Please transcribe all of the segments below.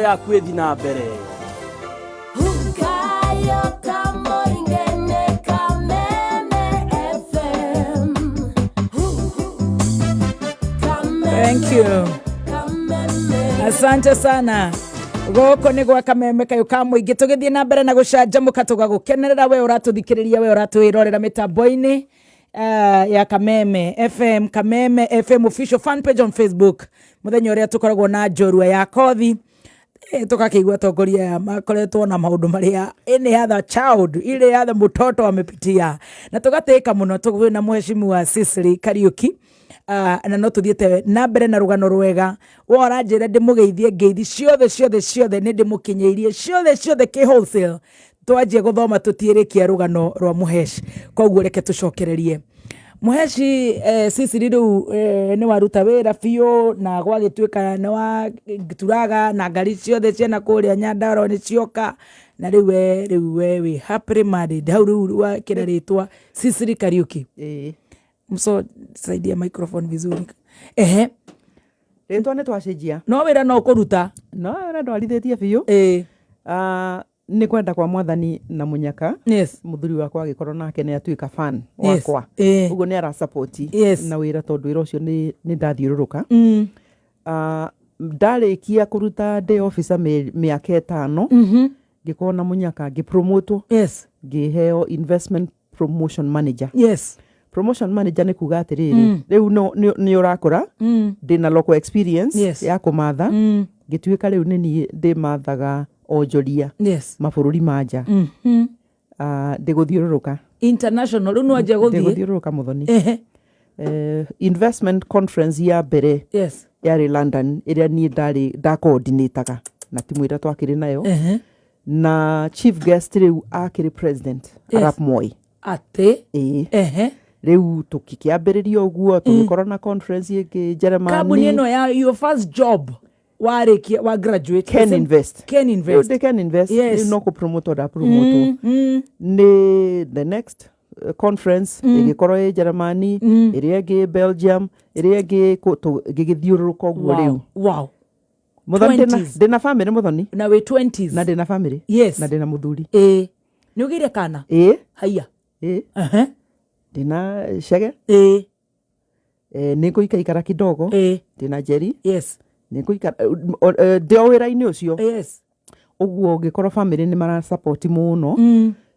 Yaku ĩthi na mbere. Hukayo kamoingene Kameme FM. Thank you. Kameme. Asante sana. Gũkũ nĩ gwa Kameme kayũ ka mũingĩ, tũgĩthiĩ na mbere na gũcanjamũka, tũgagũkenerera we ũratũthikĩrĩria, we ũratwĩrorera mĩtambo-inĩ ya Kameme FM, Kameme FM official fan page on Facebook. Mũthenya ũrĩa tũkoragwo na njorua ya kothi, tũgakĩigua atongoria aya makoretwo na maũndũ marĩa any other child ile other mtoto amepitia, na tũgatĩka mũno twĩna mheshimiwa Cicely Kariuki. Na no tũthiĩte na mbere na rũgano rwega. We ũranjĩra ndĩmũgeithie ngeithi ciothe ciothe ciothe, nĩ ndĩmũkinyĩirie ciothe ciothe kĩ wholesale. Twanjie gũthoma tũtiĩrĩkia rũgano rwa mũheshi, koguo reke tũcokererie mũheshi. Cicely, rĩu nĩ waruta wĩra biũ na gwagĩtuĩka nĩ waturaga na ngari ciothe ciana kũrĩa Nyandarua nĩ cioka, na rĩu we wĩ happily married hau. Rĩu wakĩra rĩtwa Cicely Kariuki. Ĩĩ. Mso saidia microphone vizuri, ehe. Rĩtwa nĩ twacenjia. No wĩra no kũruta. No wĩra ndwarithĩtie biũ. Ah, nĩ kwenda kwa Mwathani na mũnyaka mũthuri wakwa agĩkorwo nake nĩ atuĩka fan wakwa. Ũguo nĩ arasupport na wĩra, tondũ wĩra ũcio nĩ ndathiũrũrũka. Ah, ndarĩkia kũruta ndĩ officer mĩaka 5, ngĩkorwo na mũnyaka, ngĩpromotwo, ngĩheo investment promotion manager. Promotion manager nĩ kuga atĩrĩrĩ, rĩu nĩ ũrakũra, ndĩna local experience ya kũmatha, ngĩtuĩka rĩu nĩ niĩ ndĩmathaga onjoria mabũrũri ma nja. Ah, ndĩgũthiũrũrũka. International, rĩu nĩwanjia gũthiĩ. Ndĩgũthiũrũrũka, mũthoni. Investment conference ya mbere yarĩ London, ĩrĩa niĩ ndarĩ ndacoordinataga na timu ĩrĩa twakĩrĩ nayo, na chief guest rĩu akĩrĩ President Arap Moi. Atĩ? Ĩĩ. Rĩu tũkĩambĩrĩria ũguo, tũgĩkorwo na conference ĩngĩ Germany. Kambuni ĩno ya your first job warĩkia wa graduate? Ken Invest. Ken Rĩu Invest. ndĩ Ken Invest. Rĩu no kũpromote ndapromotwo. Nĩ the next conference ĩgĩkorwo ĩ Germany, ĩrĩa ĩngĩ Belgium, ĩrĩa ĩngĩ ngĩgĩthiũrũrũka ũguo rĩu. Mũthoni, 20s. ndĩna famĩlĩ, mũthoni. Na wĩ 20s. Na ndĩna famĩlĩ. Na ndĩna mũthuri. Ĩĩ, nĩ ũgĩire kana? Ĩĩ. Haiya. Ĩĩ. Ndĩna cege. Nĩ ngũikaikara kidogo. Ndĩna Njeri. Nĩ ngũikara ndĩ o wĩra-inĩ ũcio. Ũguo ngĩkorwo famĩlĩ nĩ marasupport mũno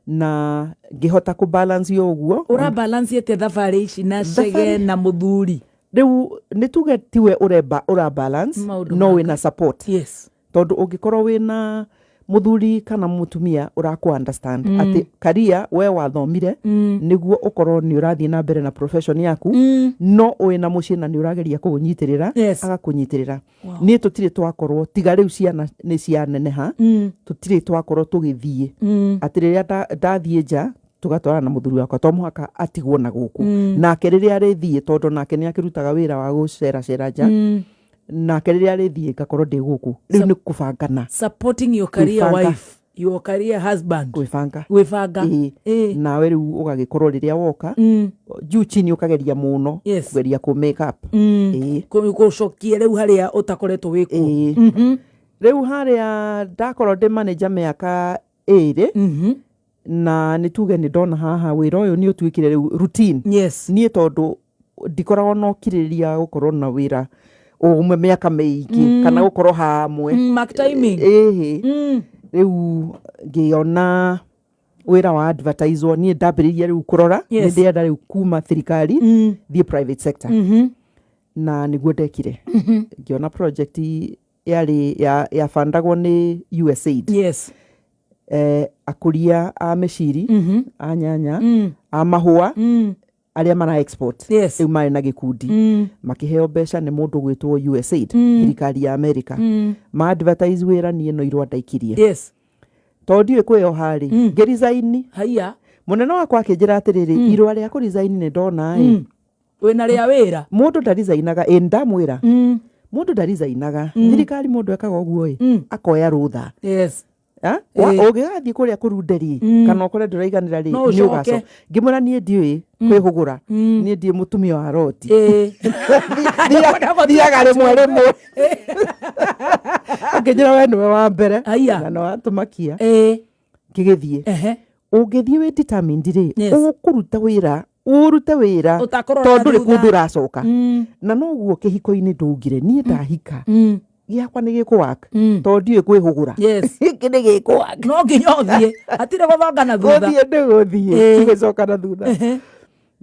na ngĩhota kũ balance ũguo. Ũra balance atĩa thabarĩ ici na cege na mũthuri? Rĩu nĩ tuge tiwe ũreba ũra balance, Maũndũ no maka. Wĩna support, tondũ ũngĩkorwo wĩna mũthuri kana mũtumia ũrakũ understand atĩ career we wathomire nĩguo ũkorwo nĩ ũrathiĩ na mbere na profession yaku, no wĩna mũciĩ na nĩ ũrageria kũũnyitĩrĩra, agakũnyitĩrĩra. Niĩ tũtirĩ twakorwo, tiga rĩu ciana nĩ cianeneha, tũtirĩ twakorwo tũgĩthiĩ atĩ rĩrĩa ndathiĩ nja tũgatwarana na mũthuri wakwa, to mũhaka atigwo na gũkũ nake rĩrĩa arĩthiĩ, tondũ nake nĩ akĩrutaga wĩra wa gũceracera nja, nake rĩrĩa arĩthiĩ ngakorwo ndĩ gũkũ. Rĩu nĩ kũbangana. Supporting your career Gwĩbanga. wife, your career husband. Gwĩbanga. Gwĩbanga. Ĩĩ. Nawe rĩu ũgagĩkorwo rĩrĩa woka juu chini ũkageria mũno kũgeria kũ make up. Ĩĩ. Gũcokia rĩu harĩa ũtakoretwo wĩkuo. Ĩĩ. Rĩu harĩa ndakorwo ndĩ manager mĩaka 2, na nĩ tuge nĩ ndona haha wĩra ũyũ nĩ ũtuĩkire rĩu routine. Niĩ tondũ ndikoragwo na ũkirĩrĩria gũkorwo na wĩra ũmwe mĩaka mĩingĩ kana gũkorwo hamwe. Mark timing. Ĩhĩ. Rĩu ngĩona wĩra wa advertiswo, niĩ ndambĩrĩria rĩu kũrora nĩ ndĩrenda rĩu kuma thirikari thiĩ private sector, na nĩguo ndekire. Ngĩona project yarĩ yabandagwo nĩ USAID, akũria a mĩciri, a nyanya, a mahũa, arĩa mara export. Rĩu marĩ na gĩkundi, makĩheo mbeca nĩ mũndũ gwĩtwo USAID, thirikari ya America, ma advertise wĩra. Niĩ no irũa ndaikirie, tondũ ndiũĩ kwĩyoha rĩ, ngĩresign. Haiya. Mũnene wakwa akĩnjĩra atĩrĩrĩ, irũa rĩa kũresign nĩ ndona ĩ. Wĩna rĩa wĩra. Mũndũ ndaresignaga. Ĩ, ndamwĩra mũndũ ndaresignaga thirikari, mũndũ ekaga ũguo ĩ, akoya rũtha. Ũngĩgathiĩ kũrĩa kũrunde rĩ, kana ũkore ndũraiganĩra rĩ, No nĩ ũcoke. ũgacoka. Ngĩmwĩra niĩ ndiũĩ kwĩhũgũra, niĩ ndiĩ mũtumia wa roti. Thiaga rĩmwe rĩmwe. Akĩnjĩra we nĩwe wa mbere. Aya. Na nĩ watũmakia. Ngĩgĩthiĩ. Ũngĩthiĩ wĩ determined rĩ, ũkũruta wĩra, ũrute wĩra Ũtakũrora tondũ ndũrĩ thutha. kũndũ ũracoka. Na noguo kĩhiko-inĩ ndũngire niĩ ndahika, gĩakwa nĩ gĩkũwaka, tondũ ndiũĩ kwĩhũgũra. Gĩkĩ nĩ gĩkũwaka. No nginya ũthiĩ, hatirĩ gũthonga na thutha. Gũthiĩ nĩ gũthiĩ, tigũcoka na thutha.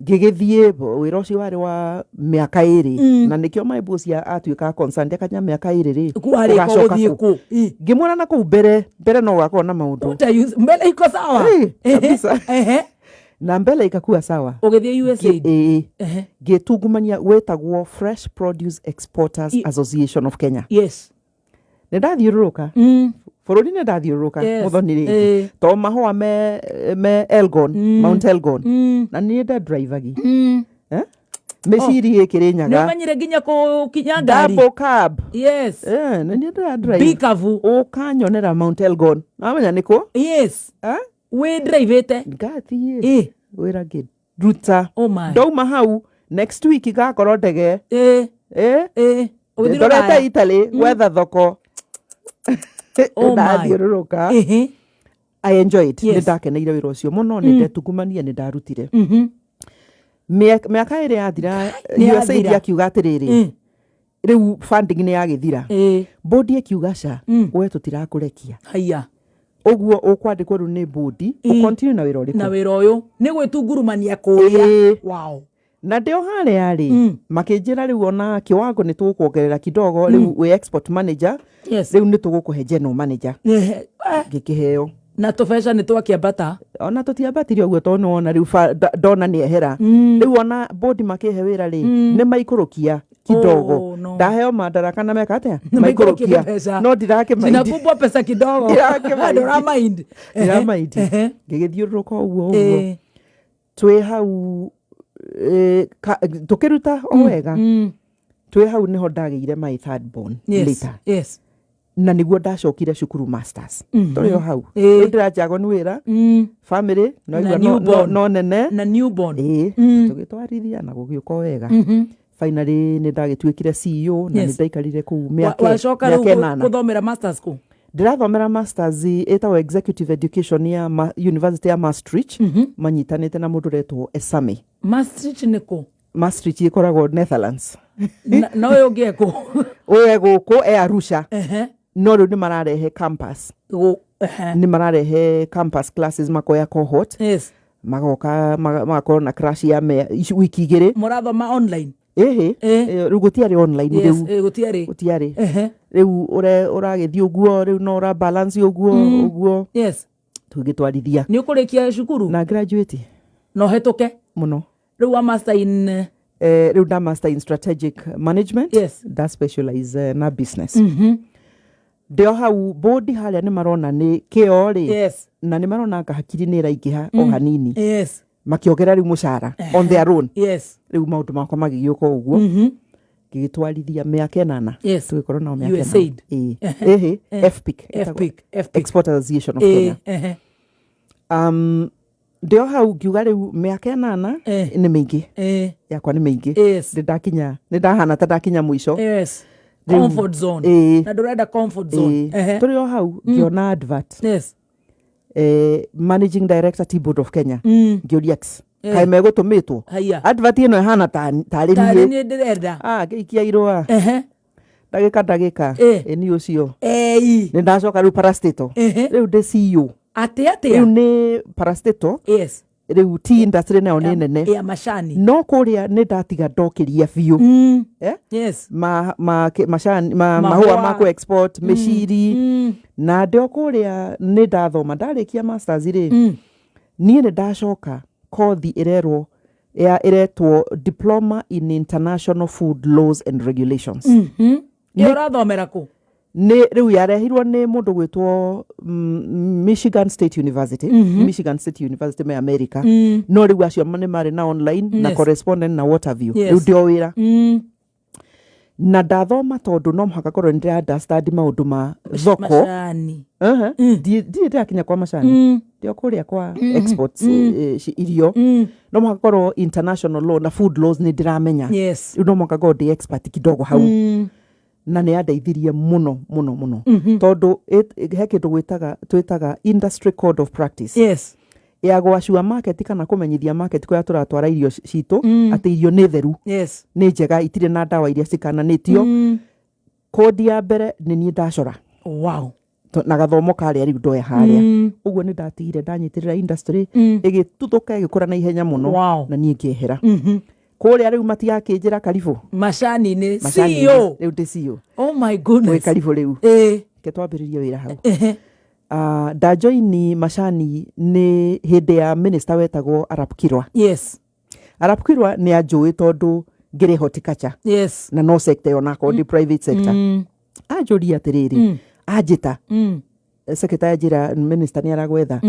Ngĩgĩthiĩ, wĩra ũcio warĩ wa mĩaka 2, na nĩkĩo my boss atuĩka concerned, akanya mĩaka 2 rĩ, Kwarĩka ũgacoka ũgũthiĩ kũ? kũ? Ĩ. Ngĩmwĩra na kũu mbere mbere no gũgakorwo na maũndũ. Mbele iko sawa. Kabisa. Na mbele ikakuwa sawa. Ũgĩthiĩ USAID? Ĩĩ. Ngĩtungumania wĩtagwo Fresh Produce Exporters Association of Kenya. Nĩ ndathiũrũrũka bũrũri, nĩ ndathiũrũrũka. Mũthoni rĩngĩ, to mahũa me Elgon, Mount Elgon, na niĩ ndendraivagi. Mĩciri ĩkĩrĩ Nĩ nyaga. ũmenyire nginya kũkinya ngari. Double cab. Nĩ niĩ ndĩra drive. Bikavu. Ũkanyonera Mount Elgon, namenya nĩ kũ. Eh? Wĩ drivĩte? Ngathiĩ wĩra ngĩruta. Oh my. Ndauma hau, next week ngakorwo ndege. Ũgĩthiĩ Ndorete Rũraya? Italy gwetha thoko. Oh my. Ndathiũrũrũka. I enjoyed. Nĩ ndakeneire wĩra ũcio mũno, nĩ ndetungumania, nĩ ndarutire. Mĩaka 2 yathira, Nĩ USAID yathira. akiuga atĩrĩrĩ, rĩu funding nĩ yagĩthira. Bodi ĩkiuga ca, we tũtirakũrekia. Haya. Ũguo ũkwandĩkwo rĩu nĩ bodi, ũcontinue na wĩra Na ũrĩkũ? wĩra ũyũ nĩ gwĩtungurumania kũrĩa. Wow. Na ndĩ o harĩa rĩ, makĩnjĩra rĩu ona kiwango nĩ tũgũkuongerera kidogo, rĩu wĩ export manager, rĩu nĩ tũgũkũhe general manager. Ngĩkĩheo. Na tũbeca nĩ twakĩambata. Ona tũtiambatirie ũguo, tondũ nĩwona rĩu ndona nĩ ehera. Rĩu ona bodi makĩhe wĩra rĩ, nĩ maikũrũkia kidogo. Oh, no. Ndaheo madaraka na meka atĩa? Nĩ maikũrũkia mbeca. No ndirakĩmaindi. Zinakumbwa pesa kidogo. Ndirakĩmaindi. Ndũramaindi. Ndiramaindi. Ngĩgĩthiũrũrũka ũguo ũguo. Twĩ hau, tũkĩruta o wega. Twĩ hau nĩho ndagĩire my third born later. Na nĩguo ndacokire cukuru masters. Tũrĩ o hau. Rĩu ndĩranjagwo nĩ wĩra, family no Na igua no, no, newborn. no nene. Na newborn. Ĩĩ, tũgĩtwarithia na gũgĩũka o wega. Finally nĩ ndagĩtuĩkire CEO na nĩ ndaikarire kũu mĩaka Wacoka mĩaka rĩu 8. gũthomera masters kũ? Ndĩrathomera masters ĩtagwo executive education ya University ya Maastricht, manyitanĩte na mũndũ ũretwo Esame. Maastricht nĩ kũ? Maastricht ĩkoragwo Netherlands. Na ũyũ ũngĩ ekũ? Ũyũ e gũkũ, e Arusha. No rĩu nĩ mararehe campus. Nĩ mararehe campus classes, makoya cohort, magoka magakorwo na class ya wiki 2. Mũrathoma online? Ĩhĩ. Rĩu gũtiarĩ online. Rĩu Gũtiarĩ. Gũtiarĩ. Rĩu ũragĩthiĩ ũguo, rĩu no ũra balance ũguo ũguo. Tũgĩtwarithia. Nĩ ũkũrĩkia cukuru? Na graduate. Na ũhetũke? Mũno. Rĩu wa master in Rĩu nda master in strategic management. Nda specialize na business. Ndĩ o hau bodi harĩa nĩ marona nĩ kĩo rĩ, na nĩ marona anga hakiri nĩ ĩraingĩha o hanini, makĩongerera rĩu mũcara on their own. Rĩu maũndũ makwa magĩgĩũka ũguo, ngĩgĩtwarithia mĩaka 8. Tũgĩkorwo nao mĩaka USAID. 8. Ĩhĩ, FPIC ĩtagwo. FPIC, FPIC. Export Association of Kenya. Ndĩ o hau ngiuga rĩu mĩaka 8 nĩ mĩingĩ. Yakwa nĩ mĩingĩ. Nĩ ndakinya, nĩ ndahana ta ndakinya mũico. Comfort zone. Ĩĩ. Na ndũrenda comfort zone. Ĩĩ. Tũrĩ o hau ngĩona advert, managing director, Tea Board of Kenya. Ngĩũria kaĩ megũtũmĩtwo? Haya. Advert ĩno ĩhana tarĩ Tarĩ niĩ. niĩ ndĩrenda. Ah, ngĩikia irũa. Ndagĩka ndagĩka, ĩ niĩ ũcio. Ei. Nĩ ndacoka rĩu parastatal. Rĩu ndĩ CEO. Atĩ Rĩu atĩa? nĩ parastatal. Rĩu tea industry nayo nĩ nene. Ya macani. No kũrĩa nĩ ndatiga ndokĩria biũ. Ma, ma, macani, Mahũa. mahũa ma kũ export, mĩciri. Na ndĩ o kũrĩa nĩ ndathoma, ndarĩkia masters rĩ, niĩ nĩ ndacoka kothi ĩrerwo ya ĩretwo diploma in international food laws and regulations. Ĩyo ũrathomera kũ? Nĩ rĩu yarehirwo nĩ mũndũ gwĩtwo Michigan State University. Michigan State University me America, no rĩu acio nĩ marĩ na online na correspondent na Waterview. Rĩu ndĩ o wĩra. Na ndathoma tondũ no mũhaka korwo nĩ ndĩra understand maũndũ ma thoko. Macani. Ndirĩ ndĩrakinya kwa macani, ndĩ o kũrĩa kwa exports, irio. No mũhaka korwo international law na food laws nĩ ndĩramenya. Rĩu no mũhaka ngorwo ndĩ expert kidogo hau. Na nĩ yandeithirie mũno mũno mũno, tondũ he kĩndũ twĩtaga industry code of practice ya gwacua market kana kũmenyithia market kũrĩa tũratwara irio citũ atĩ irio nĩ theru, nĩ njega, itirĩ na ndawa iria cikananĩtio. Kodi ya mbere nĩ niĩ ndacora. Na gathomo karĩa rĩu ndoya harĩa ũguo nĩ ndatigire ndanyitĩrĩra industry ĩgĩtuthũka, ĩgĩkũra na ihenya mũno. Na niĩ ngĩehera kũrĩa, rĩu matiakĩnjĩra karibu. Macani-inĩ. Macani-inĩ. CEO. Rĩu ndĩ CEO. Oh my Gwĩ goodness. karibu rĩu ke twambĩrĩrie wĩra hau. Ndajoini macani nĩ hĩndĩ ya minister wetagwo Arap Kirwa. Arap Kirwa nĩ anjũĩ tondũ ngĩrĩ horticulture na no sector ĩyo nakorwo ndĩ private sector. Anjũria atĩrĩrĩ, anjĩta secretary, anjĩra minister nĩ aragwetha.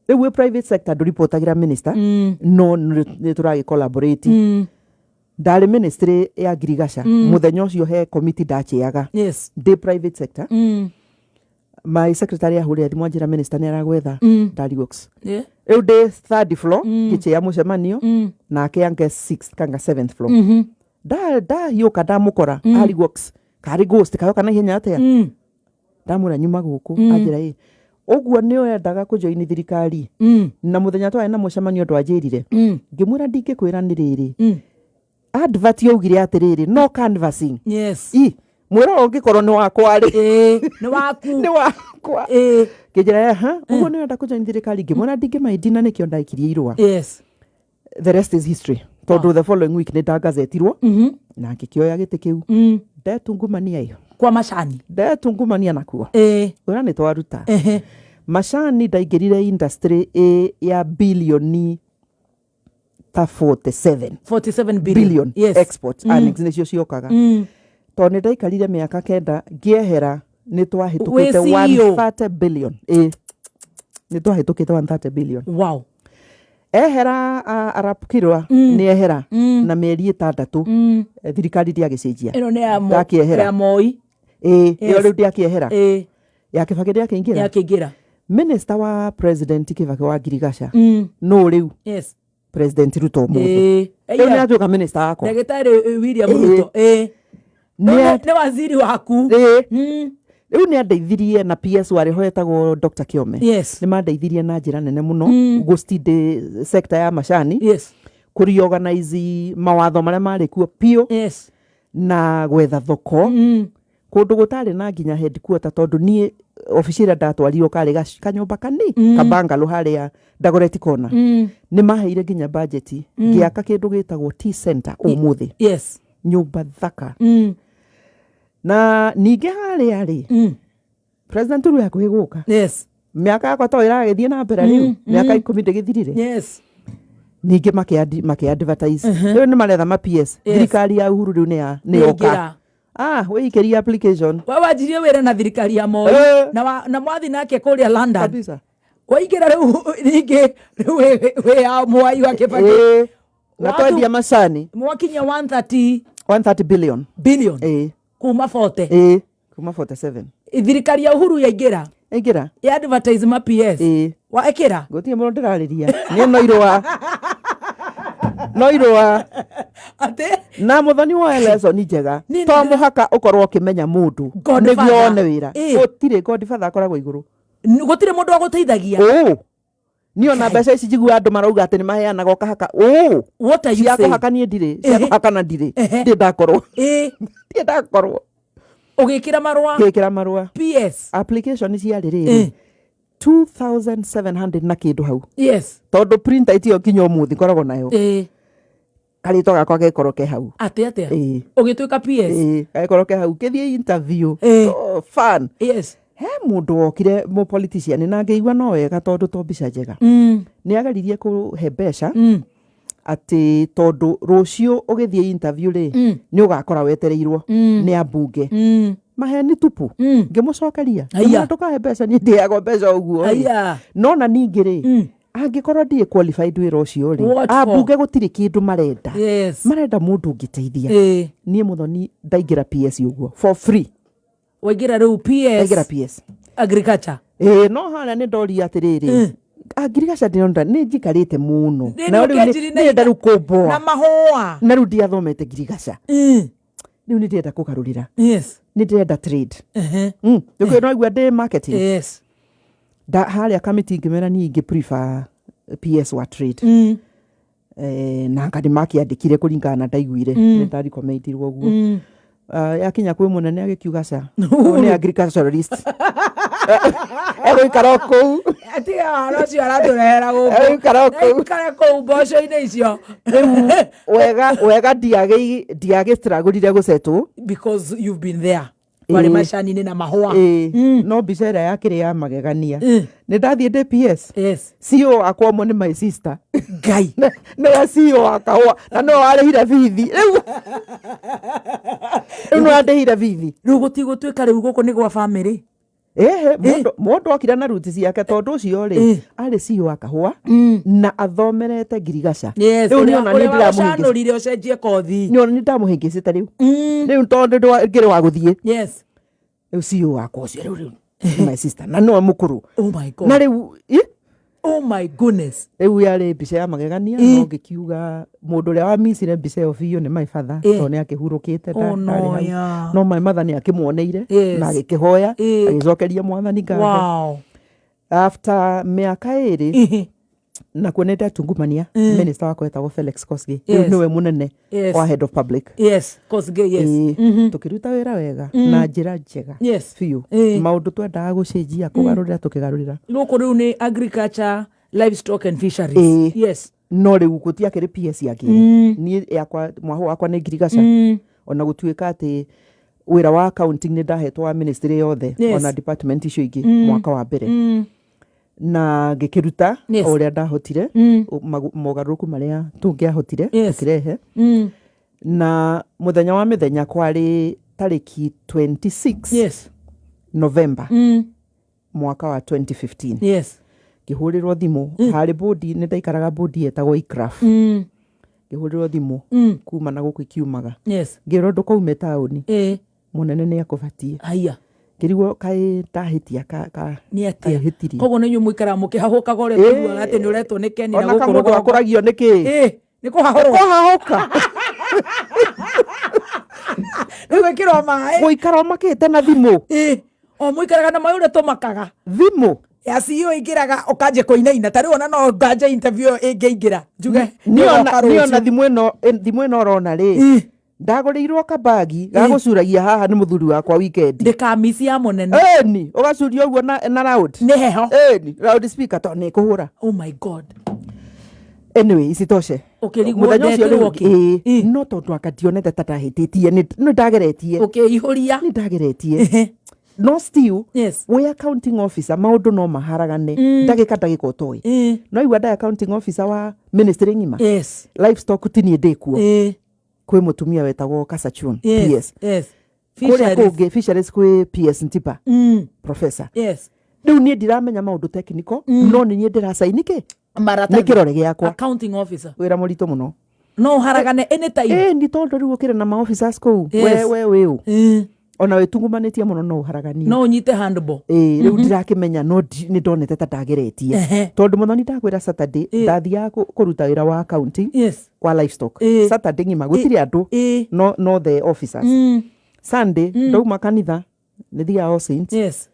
Rĩu wĩ private sector ndũripotagĩra minister, no nĩ tũragĩ collaborate. Ndarĩ ministry ya ngirigaca mũthenya ũcio, he committee ndachĩaga ndĩ private sector. My secretary ahũrĩra thimũ anjĩra minister nĩ aragwetha. Ndarigwo rĩu ndĩ third floor ngĩchĩa mũcemanio, nake ange sixth kanga seventh floor. Ndahiũka ndamũkora arigwo karĩ ghost kayoka na ihenya atĩa. Ndamwĩra nyuma gũkũ. Anjĩra ĩ ũguo nĩ ũrendaga kũjoini thirikari na mũthenya twarĩ na mũcemanio ndwanjĩrire. Ngĩmwĩra ndingĩkwĩra nĩ rĩrĩ, advert yaugire atĩrĩrĩ, no canvassing. I mwĩra ũngĩkorwo nĩ wakwa rĩ. Ĩĩ, nĩ waku. Nĩ wakwa. Kĩnjĩra ha ũguo nĩ ũrenda kũjoin thirikari. Ngĩmwĩra ndingĩmaindi na nĩkĩo ndaikirie irũa. The rest is history, tondũ the following week nĩ ndagazetirwo na ngĩkĩoya gĩtĩ kĩu. Ndetungumania ĩyo. Kwa macani. Ndetungumania nakuo. Ũrĩa nĩ twaruta macani, ndaingĩrire industry ĩ ya bilioni ta 47. 47 billion. Billion. Export earnings nĩcio ciokaga. Tondũ nĩ ndaikarire mĩaka 9 ngĩehera nĩ twahĩtũkĩte Wĩ CEO. 130 billion. Ĩ, nĩ twahĩtũkĩte 130 billion. Ehera Arap Kirwa nĩ ehera na mĩeri 6, thirikari ndĩagĩcenjia. Ĩno nĩ ya Ndakĩehera. ya Moi. Ĩ, ĩyo rĩu ndĩakĩehera. Ya Kĩbakĩ ndĩakĩingĩra. Yakĩingĩra. Minister wa President Kĩbakĩ wa ngirigaca no rĩu President Ruto ũmũthĩ rĩu nĩ atuĩka minister wakwa. Ndagĩtarĩ William Ruto. Nĩ waziri waku. Ĩ, rĩu nĩ andeithirie na PS warĩ ho etagwo Dr. Kĩome. Nĩ mandeithirie na njĩra nene mũno gũstinde sector ya macani, kũreorganize mawatho marĩa marĩ kuo piũ na gwetha thoko kũndũ gũtarĩ na nginya headquarter, tondũ niĩ obici ĩrĩa ndatwarirwo karĩ kanyũmba kani kabangalo harĩa Dagoretti Corner. Nĩ maheire nginya budget ngĩaka kĩndũ gĩtagwo tea center ũmũthĩ. Nyũmba thaka. Na ningĩ harĩa rĩ, President Uhuru hakuhĩ gũka. Mĩaka yakwa to ĩragĩthiĩ na mbere rĩu, mĩaka 10 ndĩgĩthirire. Ningĩ makĩ advertise rĩu nĩ maretha ma PS. Thirikari ya Uhuru rĩu nĩ yoka. Nĩyaingĩra. Ah, wĩikĩrie application. We wanjirie wĩra na thirikari ya Moi na mwathi nake kũrĩa London. Kabisa. Waingĩra rĩu rĩngĩ rĩu wĩ ya Mwai wa Kĩbakĩ. Ĩ, na twendia macani Mwakinya 130 130 billion. Billion. Ĩ. Kuma 40. Ĩ, kuma 47. Thirikari ya Uhuru yaingĩra. Ĩingĩra. Ya advertise ma PS. Ĩ. Wa ĩkĩra. Gũtirĩ mũndũ ndĩrarĩria niĩ, no irũa, no irũa. Atĩ Na mũthoni woe lesson njega. To mũhaka ũkorwo ũkĩmenya mũndũ Godfather. nĩguo one wĩra. Gũtirĩ godfather akoragwo igũrũ. Gũtirĩ mũndũ wagũteithagia. Ũ niĩ ona mbeca ici njiguaga andũ marauga atĩ nĩ maheanaga ũkahaka ũ. What are you Cia saying? kũhaka niĩ ndirĩ cia kũhaka na ndirĩ. Ndirĩ ndakorwo. Ndirĩ ndakorwo. Ũgĩkĩra marũa. Ngĩkĩra marũa. PS. Application ciarĩ rĩrĩ 2700 na kĩndũ hau. Tondũ printer itio nginya ũmũthĩ ngoragwo nayo. Karĩtwa gakwa gekorwo ke hau. Atĩ atĩa? Ĩ. Ũgĩtuĩka PS. Ĩ, gagĩkorwo ke hau ngĩthiĩ interview. Oh, fun. He mũndũ wokire mũ politician na ngĩigua no wega tondũ to mbica njega. Nĩ ageririe kũhe mbeca atĩ tondũ rũciũ ũgĩthiĩ interview rĩ, nĩ ũgakora wetereirwo nĩ ambunge. Maheni tupu. Ngĩmũcokeria. Aya. Ngĩmwĩra ndũkahe mbeca, niĩ ndĩheagwo mbeca ũguo rĩ. Aya. No na ningĩ rĩ, Angĩkorwo ndirĩ qualified wĩra ũcio rĩ, What for? Ambunge gũtirĩ kĩndũ marenda. Marenda mũndũ ũngĩteithia. Niĩ Mũthoni ndaingĩra PS ũguo for free. Waingĩra rĩu Ndaingĩra PS? PS. Agriculture. Ĩĩ, no harĩa nĩ ndoria atĩrĩrĩ, ngirigaca ndĩrona nĩ njikarĩte mũno. Nĩ Na rĩu ũkĩanjirie na nĩrenda rĩu na kũmboa. Mahũa. Na rĩu ndiathomete ngirigaca. Rĩu nĩ ndĩrenda kũgarũrĩra. Nĩ ndĩrenda trade. Nĩkĩo no igua ndĩ marketing. Da harĩa kamĩtĩ ngĩmera niĩ ingĩ prefer PS wa trade. Na anga nĩ makĩandĩkire kũringana na ndaiguire nĩ ndarekomendirwo ũguo. Yakinya kwĩ mũnene agĩkiuga ca, ũyũ nĩ agriculturalist, egũikara o kũu. Atiga wara ũcio aratũrehera gũkũ. Egũikara o kũu. Aikare kũu mboco-inĩ icio. Rĩu wega wega ndiagĩstragũrire gũcetwo. Because you've been there, warĩ macani-inĩ na mahũa. Ĩĩ, no mbica ĩrĩa yakĩrĩ ya magegania, nĩ ndathiĩ ndĩ PS, CEO wakwa ũmwe nĩ my sister. Ngai. Nĩwe CEO wa kahũa na nĩwe warĩhire bithi rĩu nĩwe wandĩhire bithi. Rĩu gũtigũtuĩka rĩu gũkũ nĩ gwa bamĩrĩ. Ehe, mũndũ okire na ruti ciake tondũ ũcio rĩ, arĩ CEO wa kahũa na athomerete ngirigaca. Rĩu niĩ ona niĩ Ũrĩa ndĩramũhĩngĩca. wacanũrire ũcenjie kothi. Niĩ ona nĩ ndamũhĩngĩcĩte rĩu tondũ ngĩrĩ wa gũthiĩ. Rĩu CEO wakwa ũcio rĩu nĩ my sister na nĩwe mũkũrũ. Oh my God. Na rĩu Oh my goodness. Rĩu yarĩ mbica ya magegania, no ngĩkiuga mũndũ ũrĩa wamicire mbica ĩyo biũ nĩ my father, tondũ nĩ akĩhurũkĩte, Oh, no, ndarĩ hau. No my mother nĩ akĩmuoneire na agĩkĩhoya, agĩcokeria mwathani ngatho. After mĩaka 2, nakuo nĩ ndatungumania minister wakwa etagwo Felix Kosgei, rĩu nĩwe mũnene wa head of public. Yes, Kosgei, yes. Ĩĩ, tũkĩruta wĩra wega na njĩra njega biũ. Maũndũ twendaga gũcenjia, kũgarũrĩra, tũkĩgarũrĩra. Gũkũ rĩu nĩ agriculture, livestock and fisheries. No rĩu gũtiakĩrĩ PS yakĩrĩ niĩ yakwa mwahũ wakwa nĩ ngirigaca, ona gũtuĩka atĩ wĩra wa accounting nĩ ndahetwo wa ministry yothe, ona department icio ingĩ mwaka wa mbere, na ngĩkĩruta o ũrĩa ndahotire, mogarũrũku marĩa tũngĩahotire tũkĩrehe. Na mũthenya wa mĩthenya kwarĩ tarĩki 26 November mwaka wa 2015, ngĩhũrĩrwo thimũ harĩ bodi nĩ ndaikaraga, bodi yetagwo ICRAF. Ngĩhũrĩrwo thimũ kuma na gũkũ ikiumaga, ngĩrwo ndũkaume taũni, mũnene nĩ akũbatiĩ. Haya. Ngĩrigwo kaĩ ndahĩtia ka Nĩ atĩa? Kahĩtirie. Koguo nĩ inyuĩ mũikaraga mũkĩhahũkaga ũrĩa tũiguaga atĩ nĩ ũretwo nĩ Keni na Ona gũkũ kamũndũ rũgongo. akũragio nĩ kĩ? Nĩ kũhahũrwo. Kũhahũka. Nĩ gwĩkĩrwo maĩ. Gũikara ũmakĩte na thimũ. O mũikaraga na maĩ ũrĩa tũmakaga. Thimũ. Ya CEO ingĩraga ũkanjia kũinaina ta rĩu ona no nganje interview ĩyo ĩngĩingĩra njuge Niĩ nĩũroka ona rũciũ. thimũ ĩno ũrona rĩ, ndagũrĩirwo kabagi gagũcuragia haha nĩ mũthuri wakwa weekend. Ndĩkamisi ya mũnene. Ĩni ũgacuria ũguo na loud. Nĩ heho. Ĩni loud speaker tondũ nĩ ĩkũhũra. Oh my God. Anyway, isitoshe, Ũkĩrigwo mũthenya ũcio ndetirwo rĩu kĩ? Ĩĩ, no tondũ anga ndionete ta ndahĩtĩtie, nĩ ndageretie. Ũkĩihũria. Nĩ ndageretie, no still wĩ accounting officer maũndũ no maharagane ndagĩka ndagĩka ũtoĩ. No igua nda accounting officer wa ministry ng'ima, livestock ti niĩ ndĩkuo, kwĩ mũtumia wetagwo Kasachun PS. Kũrĩa Fisheries. kũngĩ fisheries kwĩ PS Ntipa, professor. Rĩu niĩ ndiramenya maũndũ technical, no nĩ niĩ ndĩracaini kĩ nĩ Maratathi. kĩrore gĩakwa. Accounting officer. Wĩra mũritũ mũno. No ũharagane anytime. Ĩĩ, nĩ tondũ rĩu ũkĩrĩ na maofficers kũu, we wĩũ ona wĩtungumanĩtie mũno no ũharaganie. No ũnyite handball. Ĩĩ, rĩu ndirakĩmenya, no nĩ ndonete ta ndageretie, tondũ mũthoni ndakwĩra Saturday ndathiaga kũruta wĩra wa accounting kwa livestock. Saturday ng'ima gũtirĩ andũ, no the officers. Sunday ndauma kanitha nĩ thiaga All Saints,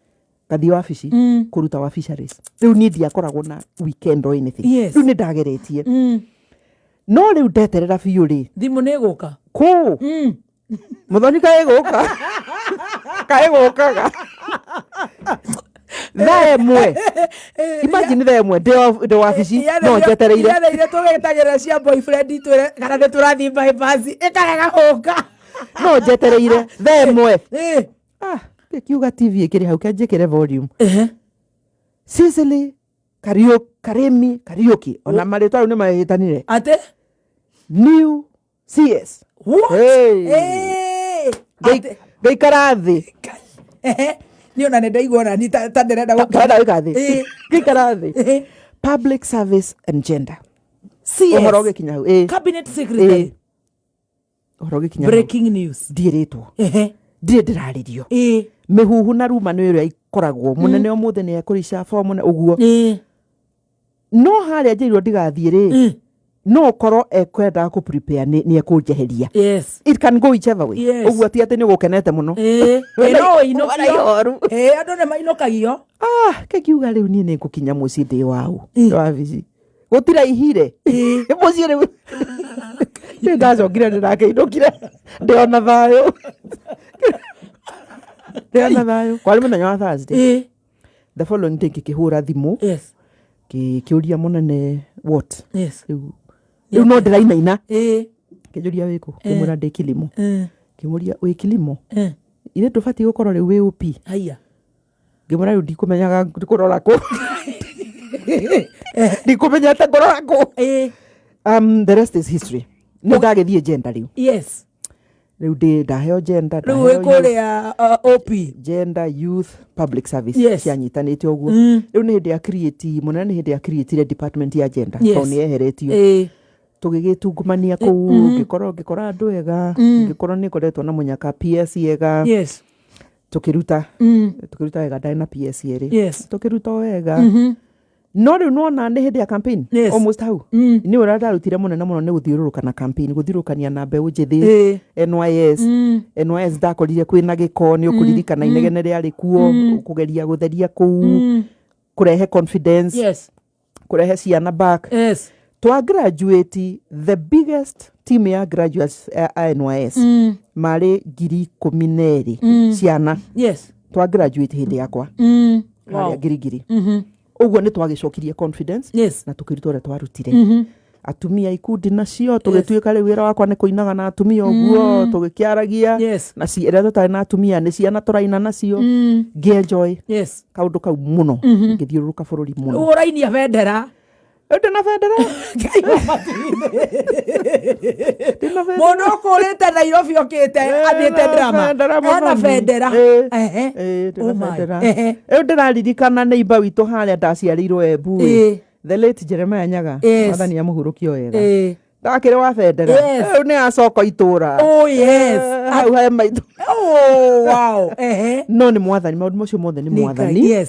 ngathiĩ wabici kũruta wa fisheries. Rĩu niĩ ndiakoragwo na weekend or anything. Rĩu nĩ ndageretie, no rĩu ndeterera biũ rĩ, Thimũ nĩ ĩgũka. Kũ mũthoni kaĩ gũka kaĩ gũkaga thaa 1, imagine thaa 1 ndĩ wabici no njetereire. Irathe iria tũgĩtagĩrĩra cia boyfriend twĩre kana nĩ tũrathiĩ bypass ĩkarega gũka. No njetereire thaa 1. Ah, ngĩkiuga TV ĩkĩrĩ hau kenjĩkĩre volume. Cecily Karemi Kariuki, ona marĩtwa rĩu nĩ mahĩtanire. Atĩ? New CS. What? Hey. Atĩ? Ngaikara thĩ. Niĩ ona nĩ ndaigua ona ni ta ndĩrenda gũkena. Ndĩrenda gũikara thĩ. Ngaikara thĩ. Public service and gender. CS. Ũhoro ũgĩkinya hau, ĩĩ. Cabinet secretary. Ĩĩ. Ũhoro ũgĩkinya hau. Breaking news. Ndiĩrĩtwo. Ehe. Ndirĩ ndĩrarĩrio. Ĩĩ. Mĩhuhu na ruma nĩ ĩrĩa ikoragwo mũnene ũmũthĩ nĩ ekũrica mũne ũguo. No harĩa njĩrirwo ndigathiĩ rĩ, no ũkorwo ekwendaga kũ prepare nĩ ekũnjeheria. It can go whichever way. Ũguo ti atĩ nĩ ũgũkenete mũno. Ĩĩ. Ĩĩ, no Wena ũinũkio. ihoru. Ĩĩ, andũ nĩ mainũkagio. Ah, ngiuga rĩu niĩ nĩ ngũkinya mũciĩ ndĩ waũ wabici gũtiraihire mũciĩ rĩu nĩ ndacokire ndĩrakĩinũkire ndĩona thayũ, ndĩona thayũ. Kwarĩ mũthenya wa Thursday. The following day ngĩkĩhũra thimũ, ngĩkĩũria mũnene what rĩu rĩu no ndĩrainaina. Kĩnjũria wĩkũ, ngĩmwĩra ndĩ Kilimo. Ngĩmũria wĩ Kilimo, ithe ndũbatiĩ gũkorwo rĩu wĩ OP? Haiya. Ngĩmwĩra rĩu ndikũmenyaga kũrora kũ, ndikũmenyete ngũrora kũ. The rest is history. Nĩ ndagĩthiĩ gender rĩu. Rĩu ndĩ ndaheo gender, Rĩu wĩ ndaheo youth, kũrĩa OP. gender, youth, public service. Cianyitanĩte ũguo. Rĩu nĩ hĩndĩ ya create mũnene, nĩ hĩndĩ ya create department ya gender, tondũ nĩ yeheretio. Tũgĩgĩtungumania kũu, ngĩkorwo ngĩkora andũ ega, ngĩkorwo nĩ ngoretwo na mũnyaka PS ega. Tũkĩruta tũkĩruta wega, ndarĩ na PS erĩ. Tũkĩruta o wega, no rĩu nona nĩ hĩndĩ ya campaign. Almost hau nĩ ũrĩa ndarutire mũnene mũno nĩ gũthiũrũrũka na campaign, gũthiũrũrũkania na mbeũ njĩthĩ. NYS. NYS ndakorire kwĩna gĩko, nĩ ũkũririkana inegene rĩarĩ kuo, kũgeria gũtheria kũu, kũrehe confidence, kũrehe ciana back. Twa graduate, the biggest team ya graduates a NYS marĩ 12,000 ciana. Twa graduate hĩndĩ yakwa harĩa Ngirigiri ũguo nĩ twagĩcokirie confidence na tũkĩruta ũrĩa twarutire. Atumia ikundi nacio tũgĩtuĩka rĩu wĩra wakwa nĩ kũinaga na atumia ũguo, tũgĩkĩaragia na ĩrĩa tũtarĩ na atumia nĩ ciana tũraina nacio. Ngĩenjoy kaũndũ kau mũno, ngĩthiũrũrũka bũrũri mũno. Rĩu ũrainia bendera. Rĩu ndĩna bendera, ndĩna bendera. Mũndũ ũkũrĩte Nairobi okĩte athiĩte drama Bendera, ena mũthoni. bendera. Ĩĩ. Ehe. Ĩĩ, ndĩna Oh my. bendera. Rĩu ndĩraririkana neighbor witũ harĩa ndaciarĩirwo Embu ĩ, the late Jeremiah Nyaga. Mwathani amũhurũkie wega. Ndakĩrĩ wa bendera. Rĩu nĩ acoka itũra. Oh, yes. Eh, hau he maitũ. Oh, wow. Ehe. No nĩ mwathani, maũndũ macio mothe nĩ Nĩ Ngai. mwathani.